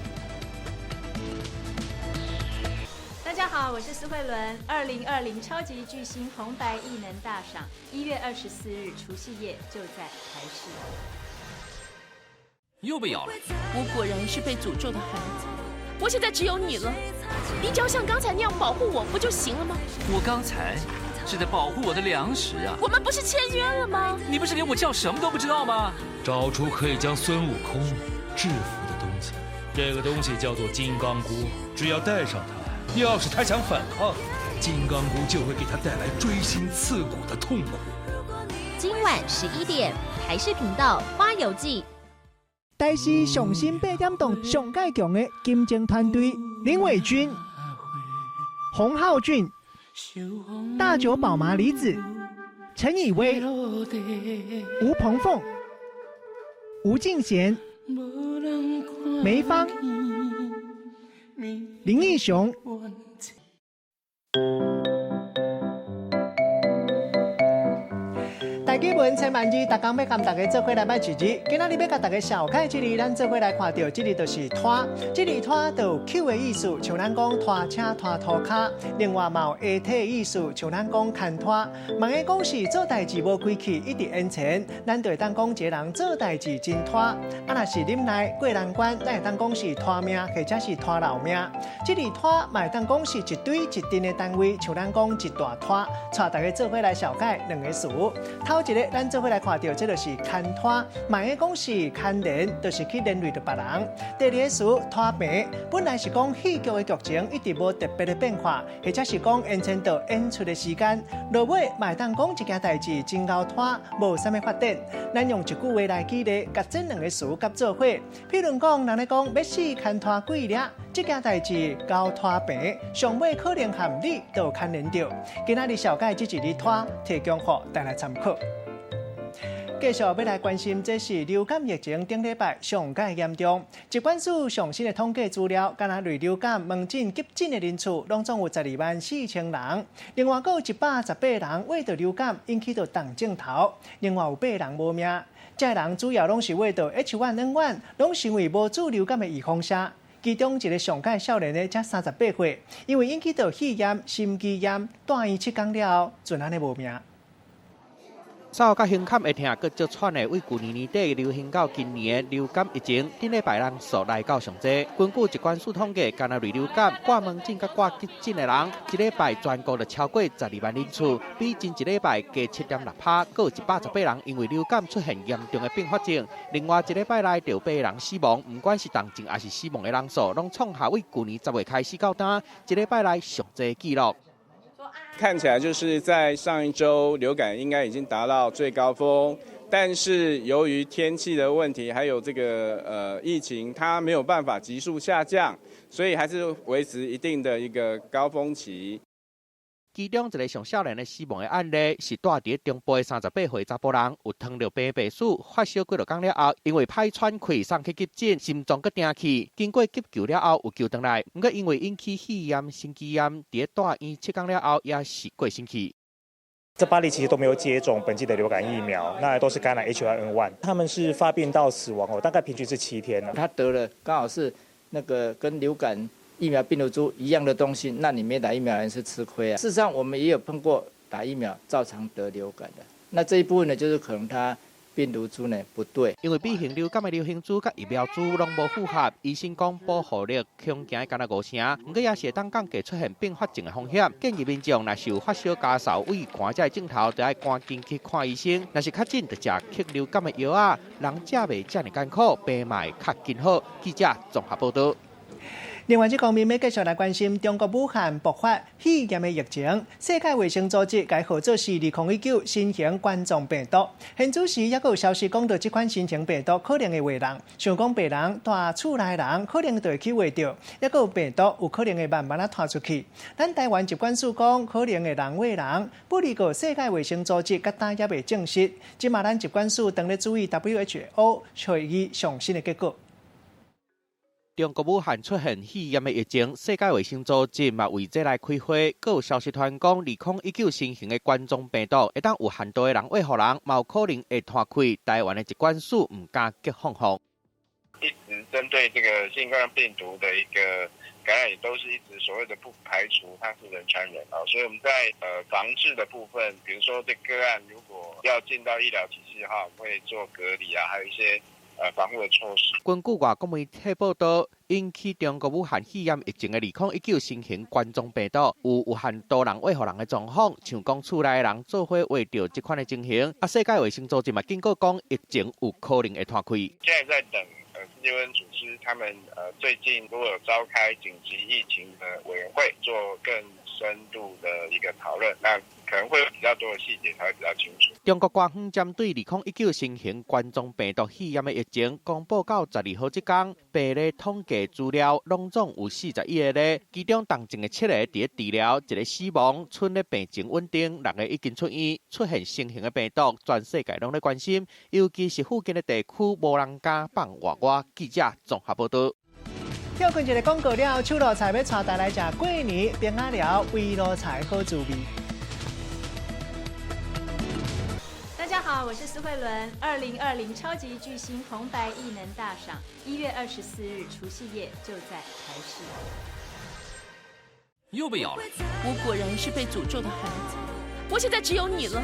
大家好，我是蘇慧倫。2020超級巨星紅白藝能大賞，1月24日除夕夜就在台視。又被咬了。我果然是被詛咒的孩子。我現在只有你了，你只要像剛才那樣保護我不就行了嗎？我剛才是在保護我的糧食啊。我們不是簽約了嗎？你不是連我叫什麼都不知道嗎？找出可以將孫悟空制服的東西，這個東西叫做金剛箍，只要帶上它，要是他想反抗，金剛箍就會給他帶來錐心刺骨的痛苦。今晚11點，台視頻道《花遊記》。台視上新八點檔上蓋強的金鐘團隊林偉君、洪浩俊、大久保麻里子、陳以威、吳鵬鳳、吳敬賢、梅芳、林義雄。台语文千万字，逐工欲共大家做伙来捌一字。今仔日欲共大家绍介这字，咱做伙来看著这字就是拖。这字拖就有搝的意思，像咱讲拖车、拖涂跤。另外嘛有下体的意思，像咱讲牵拖。万一讲是做代志无规气，一直延迟，咱就会当讲一个人做代志真拖。啊，若是忍耐过难关，咱会当讲是拖命，或者是拖老命。这字拖嘛会当讲是一堆一阵的单位，像咱讲一大拖。带大家做伙来绍介两个词。头一个，咱做伙来看著，这就是牵拖，嘛会讲是牵连，就是去连累著别人。第二个词拖棚，本来是讲戏剧的剧情一直无特别的变化，或者是讲延伸到演出的时间，落尾嘛会当讲一件代志真𠢕拖，无啥物发展。咱用一句话来举例，共这两个词佮做伙。譬如讲，人咧讲欲死牵拖鬼掠，这件代志𠢕拖棚，上尾可能和你都有牵连著。今仔日绍介这一字拖，提供予大家参考。继续欲来关心，这是流感疫情顶礼拜上盖严重。疾管署上新的统计资料，干焦类流感门诊急诊的人次，拢总有124,000人。另外，阁有118人秽著流感引起著重症头，另外有8人无命。这人主要拢是秽著 H1N1，拢是因为无注流感的预防射。其中一个上盖少年的才38岁，因为引起著肺炎、心肌炎，住院7工了后，就按呢无命。嗽佮胸坎会疼，阁足喘的，为旧年年底流行到今年的流感疫情，顶礼拜人数来到上济。根据疾管署统计，干焦类流感挂门诊佮挂急诊的人，一礼拜全国就超过12万人次，比前一礼拜加7.6%，阁有118人因为流感出现严重的并发症。另外一礼拜内就有8人死亡，毋管是重症抑是死亡的人数，拢创下为旧年10月开始到今一礼拜内上济纪录。看起来就是在上一周流感应该已经达到最高峰，但是由于天气的问题，还有这个疫情，它没有办法急速下降，所以还是维持一定的一个高峰期。其中一个上少年的死亡的案例，是蹛佇中部的38岁查埔人，有糖尿病病史，发烧几落工了后，因为歹喘气送去急诊，心脏阁定去，经过急救了后有救转来，毋过因为引起肺炎、心肌炎，佇住院7工了后也是过身去。这8例其实都没有接种本剂的流感疫苗，那都是感染 H1N1，他们是发病到死亡哦，大概平均是7天了。他得了刚好是那个跟流感疫苗病毒株一样的东西，那你没打疫苗人是吃亏啊。事实上，我们也有碰过打疫苗照常得流感的。那这一部分呢，就是可能他病毒株呢不对，因为 B 型流感的流行株佮疫苗株拢无符合，医生讲保护力恐惊干焦5成，毋过也是会当降低出现并发症的风险。建议民众若是有发烧、咳嗽、畏寒这症头，就爱赶紧去看医生。若是确诊，就食克流感的药仔，人食袂遮尔艰苦，病嘛会较紧好。记者综合报道。另外，这方面欲继续来关心中国武汉爆发肺炎的疫情。世界卫生组织共号做是2019新型冠状病毒。现此时，犹阁有消息讲到这款新型病毒可能会传人，像讲病人蹛厝内人可能就会去秽著，犹阁有病毒有可能会慢慢仔传出去。咱台湾疾管署讲可能会人秽人，不过世界卫生组织佮今犹未证实。这马咱疾管署当咧注意 WHO 会议上新的结果。中国武汉出现肺炎的疫情，世界卫生组织嘛为这来开会。阁有消息传讲，2019新型的冠状病毒会当有限度的人秽予人，嘛有可能会传开。台湾的疾管署毋敢激放放。一直针对这个新冠病毒的一个感染，也都是一直所谓的不排除它是人传人啊。所以我们在防治的部分，比如说这个案如果要进到医疗体系的话，我们会做隔离啊，还有一些防护的措施。根据外国媒体报道，引起中国武汉肺炎疫情的2019新型冠状病毒，有限度人秽予人的状况，像讲厝内的人做伙秽著这款的情形。啊，世界卫生组织嘛警告讲，疫情有可能会传开。现在在等世界卫生组织他们最近如果有召开紧急疫情的委员会，做更深度的一个讨论，那可能会有比较多的细节才会比较清楚。中国官方针对2019新型冠状病毒肺炎的疫情公布到12号这天，病例统计资料拢总有41个例，其中重症的7个伫咧治疗，1个死亡，賰咧病情稳定，6个已经出院。出现新型的病毒，全世界拢咧关心，尤其是附近的地区无人敢放外外。记者综合报道。跳過一个广告了，手路菜欲𤆬大家来食过年冰仔寮围炉菜好滋味。大家好，我是苏慧伦。2020超级巨星红白艺能大赏，1月24日除夕夜就在台视。又被咬了。我果然是被诅咒的孩子。我现在只有你了，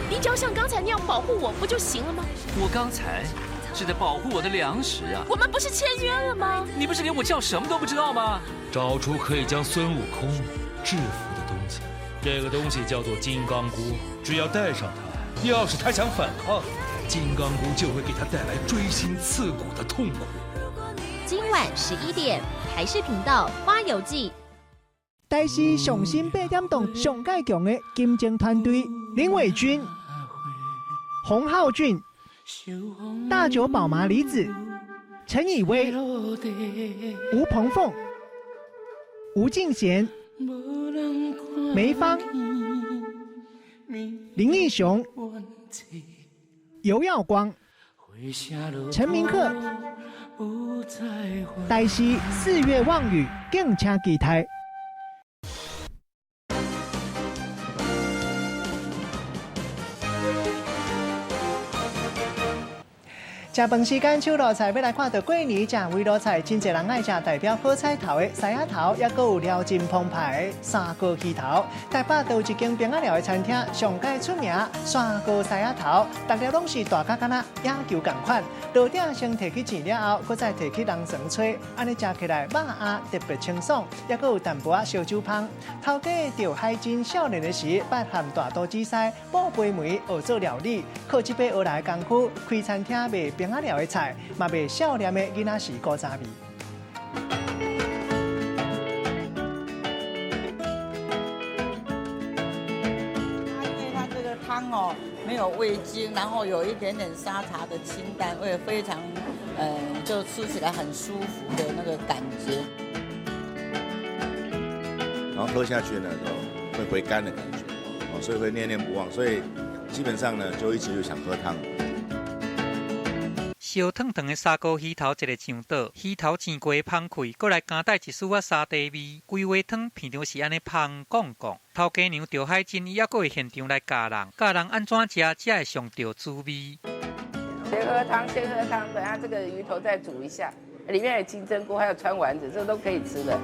你只要像刚才那样保护我，不就行了吗？我刚才是在保护我的粮食啊！我们不是签约了吗？你不是连我叫什么都不知道吗？找出可以将孙悟空制服的东西，这个东西叫做金刚箍，只要带上它，要是他想反抗，金刚箍就会给他带来锥心刺骨的痛苦。今晚11点，台视频道《花游记》。台视上新八点档上盖强的金钟团队，林伟君、洪浩俊、大久保麻里子、陈以威、吴鹏凤、吴敬贤、梅芳、林义雄、游耀光、陈明克。台视四月望雨，敬请期待。食饭时间，手路菜欲来看著过年食围炉菜，真濟人愛食代表好彩頭的獅仔頭，抑閣有料真澎湃的砂鍋魚頭。台北都有一間冰仔寮的餐廳，上蓋出名砂鍋獅仔頭，逐粒攏是大甲敢若野球仝款。爐鼎先提去煎了後，閣再提去人床炊，按呢食起來肉仔特別清爽，抑閣有淡薄仔燒酒芳。頭家釣海珍少年的時，捌和大肚子師寶貝梅學做料理，靠這擺學來的功夫，開餐廳賣冰仔寮的菜，嘛賣少年的囡仔時古早味。因為它這個湯哦，沒有味精，然後有一點點沙茶的清淡味，非常，就吃起來很舒服的那個感覺。然後喝下去呢，就會回甘的感覺，哦，所以會念念不忘，所以基本上呢，就一直就想喝湯。燒燙燙的砂鍋魚頭一个上桌，魚頭煎過的芳氣，閣來加帶一絲仔沙茶味，規鍋湯鼻著是按呢芳絳絳。頭家娘趙海珍伊猶閣會現場來教人，教人按怎食才會上著滋味。先喝湯，先喝湯，等下這個魚頭再煮一下，裡面有金針菇，還有川丸子，這都可以吃的。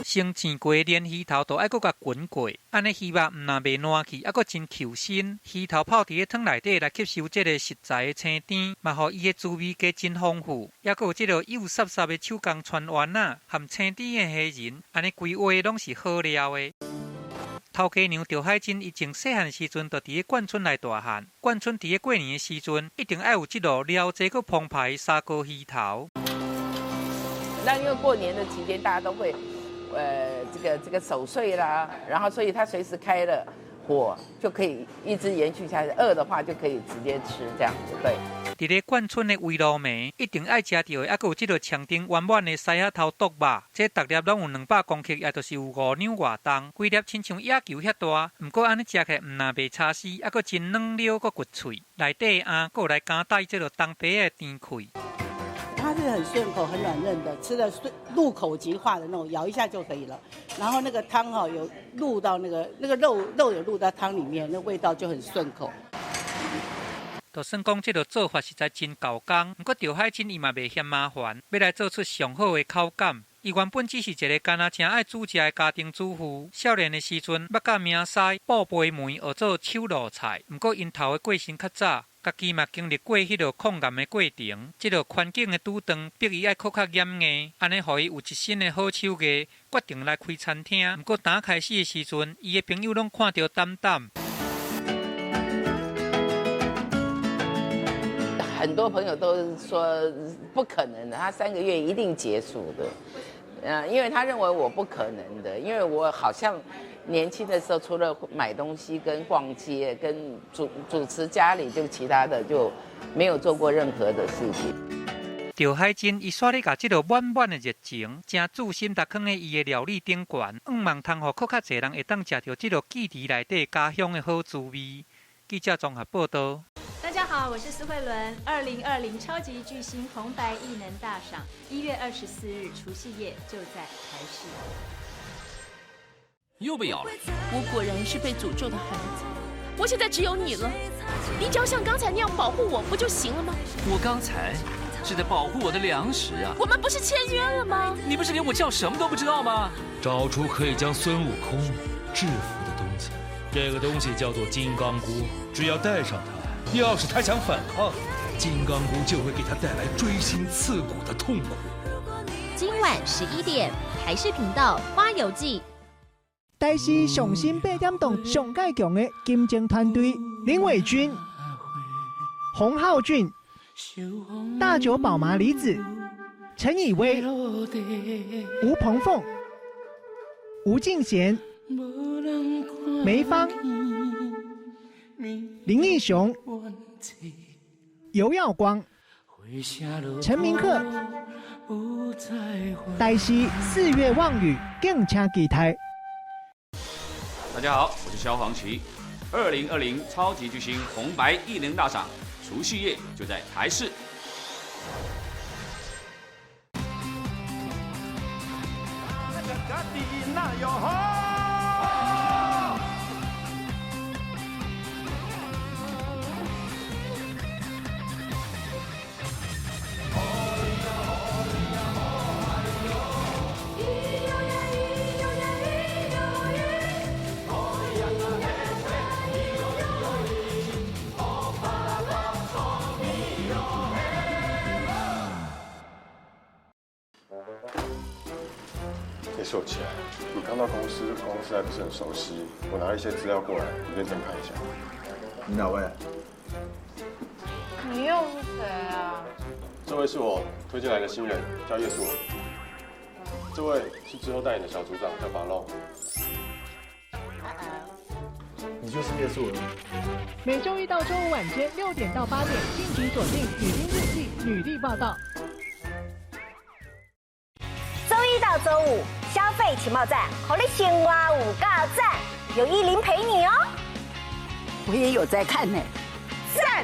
先煎過的鯰魚頭，都愛閣共滾過，按呢魚肉毋但袂爛去，猶閣真 Q 身。魚頭泡佇咧湯內底來吸收這个食材的腥甜，嘛予伊的滋味加真豐富。猶閣有這个幼濕濕的手工川丸仔，含青甜的蝦仁，按呢規鍋攏是好料的。頭家娘趙海珍伊從細漢時陣就佇咧冠村來大漢。冠村佇咧過年的時陣，一定愛有這道料濟閣澎湃的砂鍋魚頭。那因為過年的期間，大家都會，這個守歲啦，然後所以他隨時開了火就可以一直延續下去，餓的話就可以直接吃這樣子，對。佇咧冠村的圍爐暝，一定愛食著的，猶閣有這个長長圓滿的獅仔頭剁肉，這逐粒攏有200公克，也就是有5兩外重，規粒親像野球遐大。毋過按呢食起來，毋但袂柴絲，猶閣真軟溜，閣骨脆，內底的餡閣有來加帶這个東白的甜氣。它是很順口、很軟嫩的，吃的入口即化的那種，咬一下就可以了。然後那個湯哈有入到那個肉有入到湯裡面，那味道就很順口。就算講這个做法實在真猴工，毋過趙海珍伊嘛袂嫌麻煩，欲來做出上好的口感。伊原本只是一个干焦誠愛煮食的家庭主婦，少年的時陣捌佮明師寶貝梅學做手路菜，毋過𪜶刍的過身較早。家己嘛經歷過彼个抗癌的過程，這个環境的拄斷，逼伊愛閣較嚴硬，按呢予伊有一身的好手藝，決定來開餐廳。毋過剛開始的時陣，伊的朋友攏看著膽膽。很多朋友都說不可能的，他3個月一定結束的。因為他認為我不可能的，因為我好像年輕的時候，除了買東西、跟逛街、跟主持家裡，就其他的就沒有做過任何的事情。趙海珍伊煞咧共這个滿滿的熱情，誠自信地囥佇伊的料理頂懸，向望通予閣較濟人會當食著這个記憶內底家鄉的好滋味。記者綜合報導。大家家好，我是苏慧伦。2020超级巨星红白艺能大赏，1月24日除夕夜就在台视。又被咬了。我果然是被诅咒的孩子。我现在只有你了，你只要像刚才那样保护我，不就行了吗？我刚才是在保护我的粮食啊。我们不是签约了吗？你不是连我叫什么都不知道吗？找出可以将孙悟空制服的东西，这个东西叫做金刚箍，只要带上它，要是他想反抗，金刚箍就会给他带来锥心刺骨的痛苦。今晚11点，台视频道《花游记》。台视上新八点档上盖强的金钟团队，林伟君、洪浩俊、大久保麻里子、陈以威、吴鹏凤、吴敬贤、梅芳、林义雄、游耀光、陈明克。台视四月望雨，敬请期待。大家好，我是萧煌奇。2020超级巨星红白艺能大赏，除夕夜就在台视。秀起来，你刚到公司，公司还不是很熟悉，我拿了一些资料过来，你认真看一下。你哪位？你又是谁啊？这位是我推荐来的新人，叫叶素文。这位是之后带你的小组长，叫巴龙。你就是叶素文。每周一到周五晚间6点到8点，敬请锁定《女兵日记》女力报道。周一到周五，消费情报站，予你生活有够赞，有依林陪你哦。我也有在看呢，赞。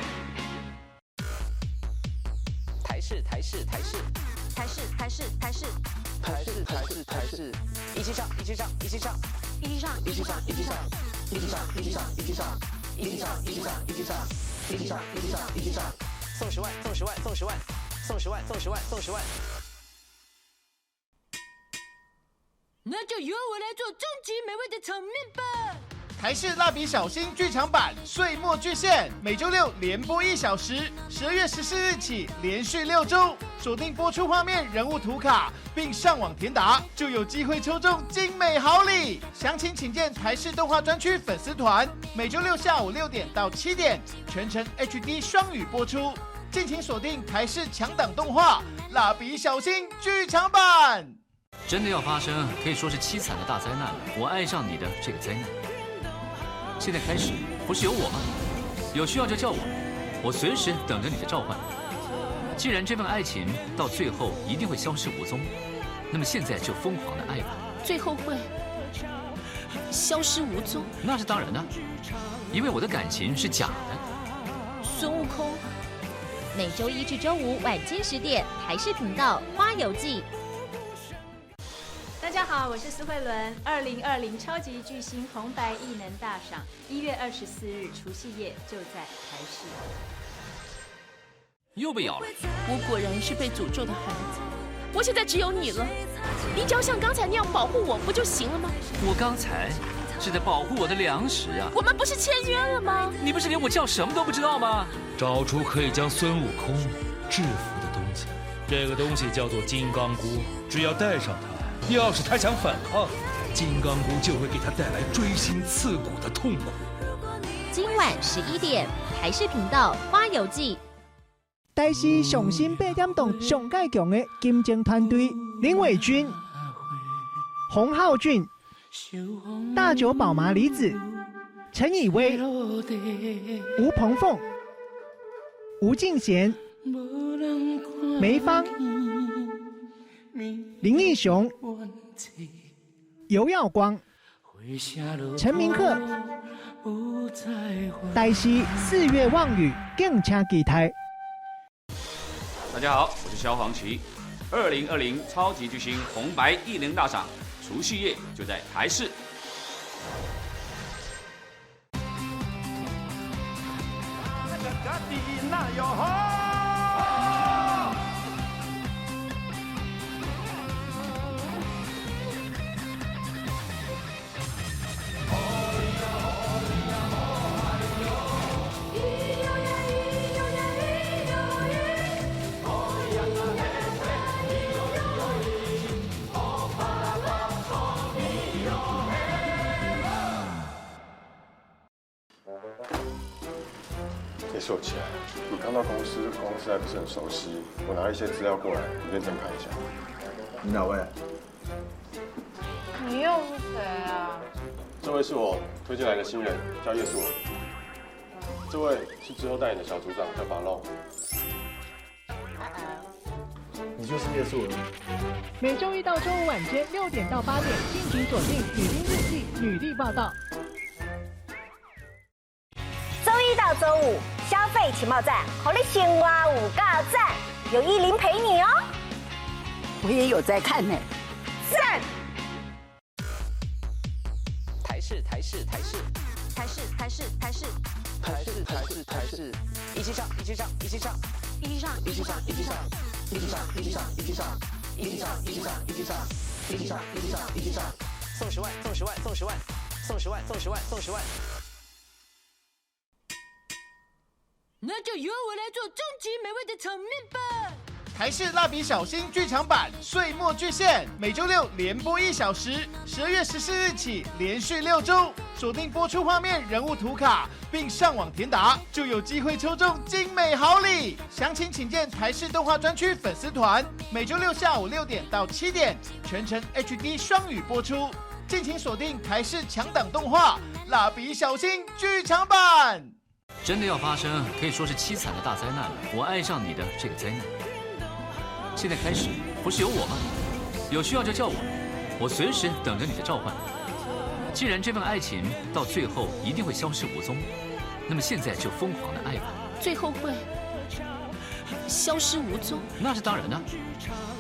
台视台视台视台视台视台视台视台视台视，一起上一起上一起上一起上一起上一起上一起上一起上一起上一起上一起上一起上一起上一起上一起上，送10万送10万送10万送10万送10万送10万。那就由我来做终极美味的炒面吧！台视蜡笔小新剧场版《岁末巨献》，每周六连播1小时，12月14日起连续6周，锁定播出画面人物图卡，并上网填答，就有机会抽中精美好礼。详情请见台视动画专区粉丝团。每周六下午6点到7点，全程 HD 双语播出，敬请锁定台视强档动画《蜡笔小新剧场版》。真的要发生，可以说是凄惨的大灾难了。我爱上你的这个灾难，现在开始不是有我吗？有需要就叫我，我随时等着你的召唤。既然这份爱情到最后一定会消失无踪，那么现在就疯狂的爱吧。最后会消失无踪？那是当然的，因为我的感情是假的。孙悟空，每周一至周五晚间10点，台视频道《花游记》。大家好，我是苏慧伦。2020超级巨星红白艺能大赏，1月24日除夕夜就在台视。又被咬了。我果然是被诅咒的孩子。我现在只有你了，你只要像刚才那样保护我，不就行了吗？我刚才是在保护我的粮食啊。我们不是签约了吗？你不是连我叫什么都不知道吗？找出可以将孙悟空制服的东西，这个东西叫做金刚箍，只要带上它，要是他想反抗，金刚箍就会给他带来锥心刺骨的痛苦。今晚11点，台视频道《花游记》。台视上新八点档上盖强的金钟团队，林伟君、洪浩俊、大久保麻里子、陈以威、吴鹏凤、吴敬贤、梅芳、林义雄、游耀光、陈明克，台视四月望雨，敬请期待。大家好，我是萧煌奇。2020超级巨星红白艺能大赏，除夕夜就在台视。说起来，你刚到公司，公司还不是很熟悉。我拿一些资料过来，你认真看一下。你哪位？你又是谁啊？这位是我推荐来的新人，叫叶素文。这位是之后带你的小组长，叫巴龙。你就是叶素文。每周一到周五晚间6点到8点，敬请锁定《女兵日记》女力报道。周一到周五。消费情报站，予你生活有够赞，有依林陪你哦。我也有在看呢，赞。台视台视台视台视台视台视台视台视台视，一起上一起上一起上一起上一起上一起上一起上一起上一起上一起上一起上一起上一起上一起上一起上，送10万送10万送10万送10万送10万送10万。那就由我来做终极美味的炒面吧！台视蜡笔小新剧场版《岁末巨献》每周六连播1小时，12月14日起连续6周，锁定播出画面、人物图卡，并上网填答，就有机会抽中精美好礼。详情请见台视动画专区粉丝团。每周六下午6点到7点，全程 HD 双语播出，敬请锁定台视强档动画《蜡笔小新剧场版》。真的要发生，可以说是凄惨的大灾难了。我爱上你的这个灾难，现在开始不是有我吗？有需要就叫我，我随时等着你的召唤。既然这份爱情到最后一定会消失无踪，那么现在就疯狂的爱吧。最后会消失无踪？那是当然的，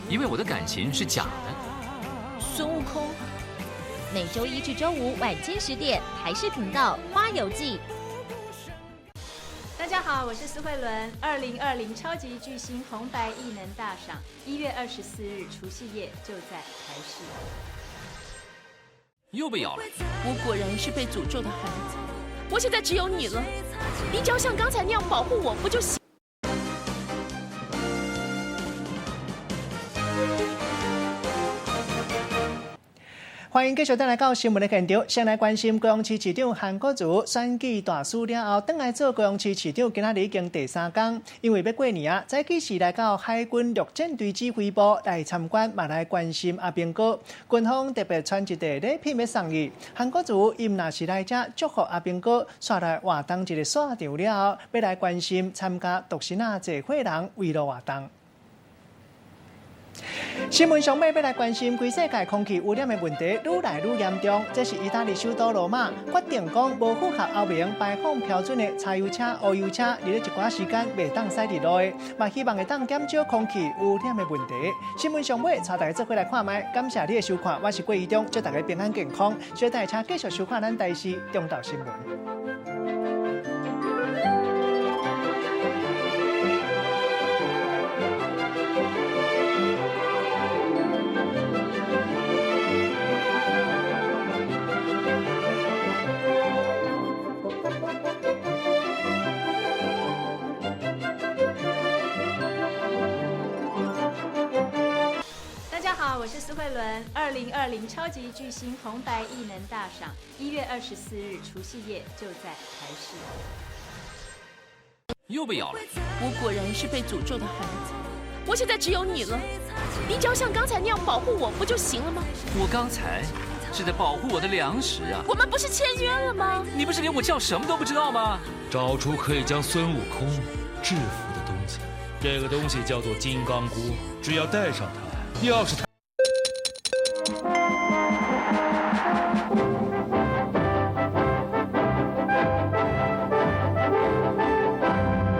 因为我的感情是假的。孙悟空，每周一至周五晚间10点，台视频道《花游记》。大家好，我是苏慧伦。2020超级巨星红白艺能大赏，1月24日除夕夜就在台视。又被咬了。我果然是被诅咒的孩子。我现在只有你了，你只要像刚才那样保护我，不就行？欢迎继续转来到新闻的现场，先来关心高雄市市长韩国瑜选举大输了后，转来做高雄市市长，今仔日已经第3天。因为欲过年啊，早起时来到海军陆战队指挥部来参观，嘛来关心阿兵哥。军方特别穿一块礼品欲送伊。韩国瑜伊毋若是来遮祝福阿兵哥，煞来活动一个散场了后，欲来关心参加独身仔济伙人慰劳活动。新闻上尾欲来关心规世界空气污染的问题愈来愈严重。这是意大利首都罗马决定讲，无符合欧盟排放标准的柴油车、乌油车，伫咧一寡时间袂当驶伫路的，嘛希望会当减少空气污染的问题。新闻上尾，带大家做伙来看觅，感谢你的收看，我是郭怡中，祝大家平安健康。小等下，请继续收看咱台视中昼新闻。大家好，我是苏慧伦。2020超级巨星红白艺能大赏，1月24日除夕夜就在台视。又被咬了。我果然是被诅咒的孩子。我现在只有你了，你只要像刚才那样保护我，不就行了吗？我刚才是在保护我的粮食啊。我们不是签约了吗？你不是连我叫什么都不知道吗？找出可以将孙悟空制服的东西，这个东西叫做金刚箍，只要带上它。要是他。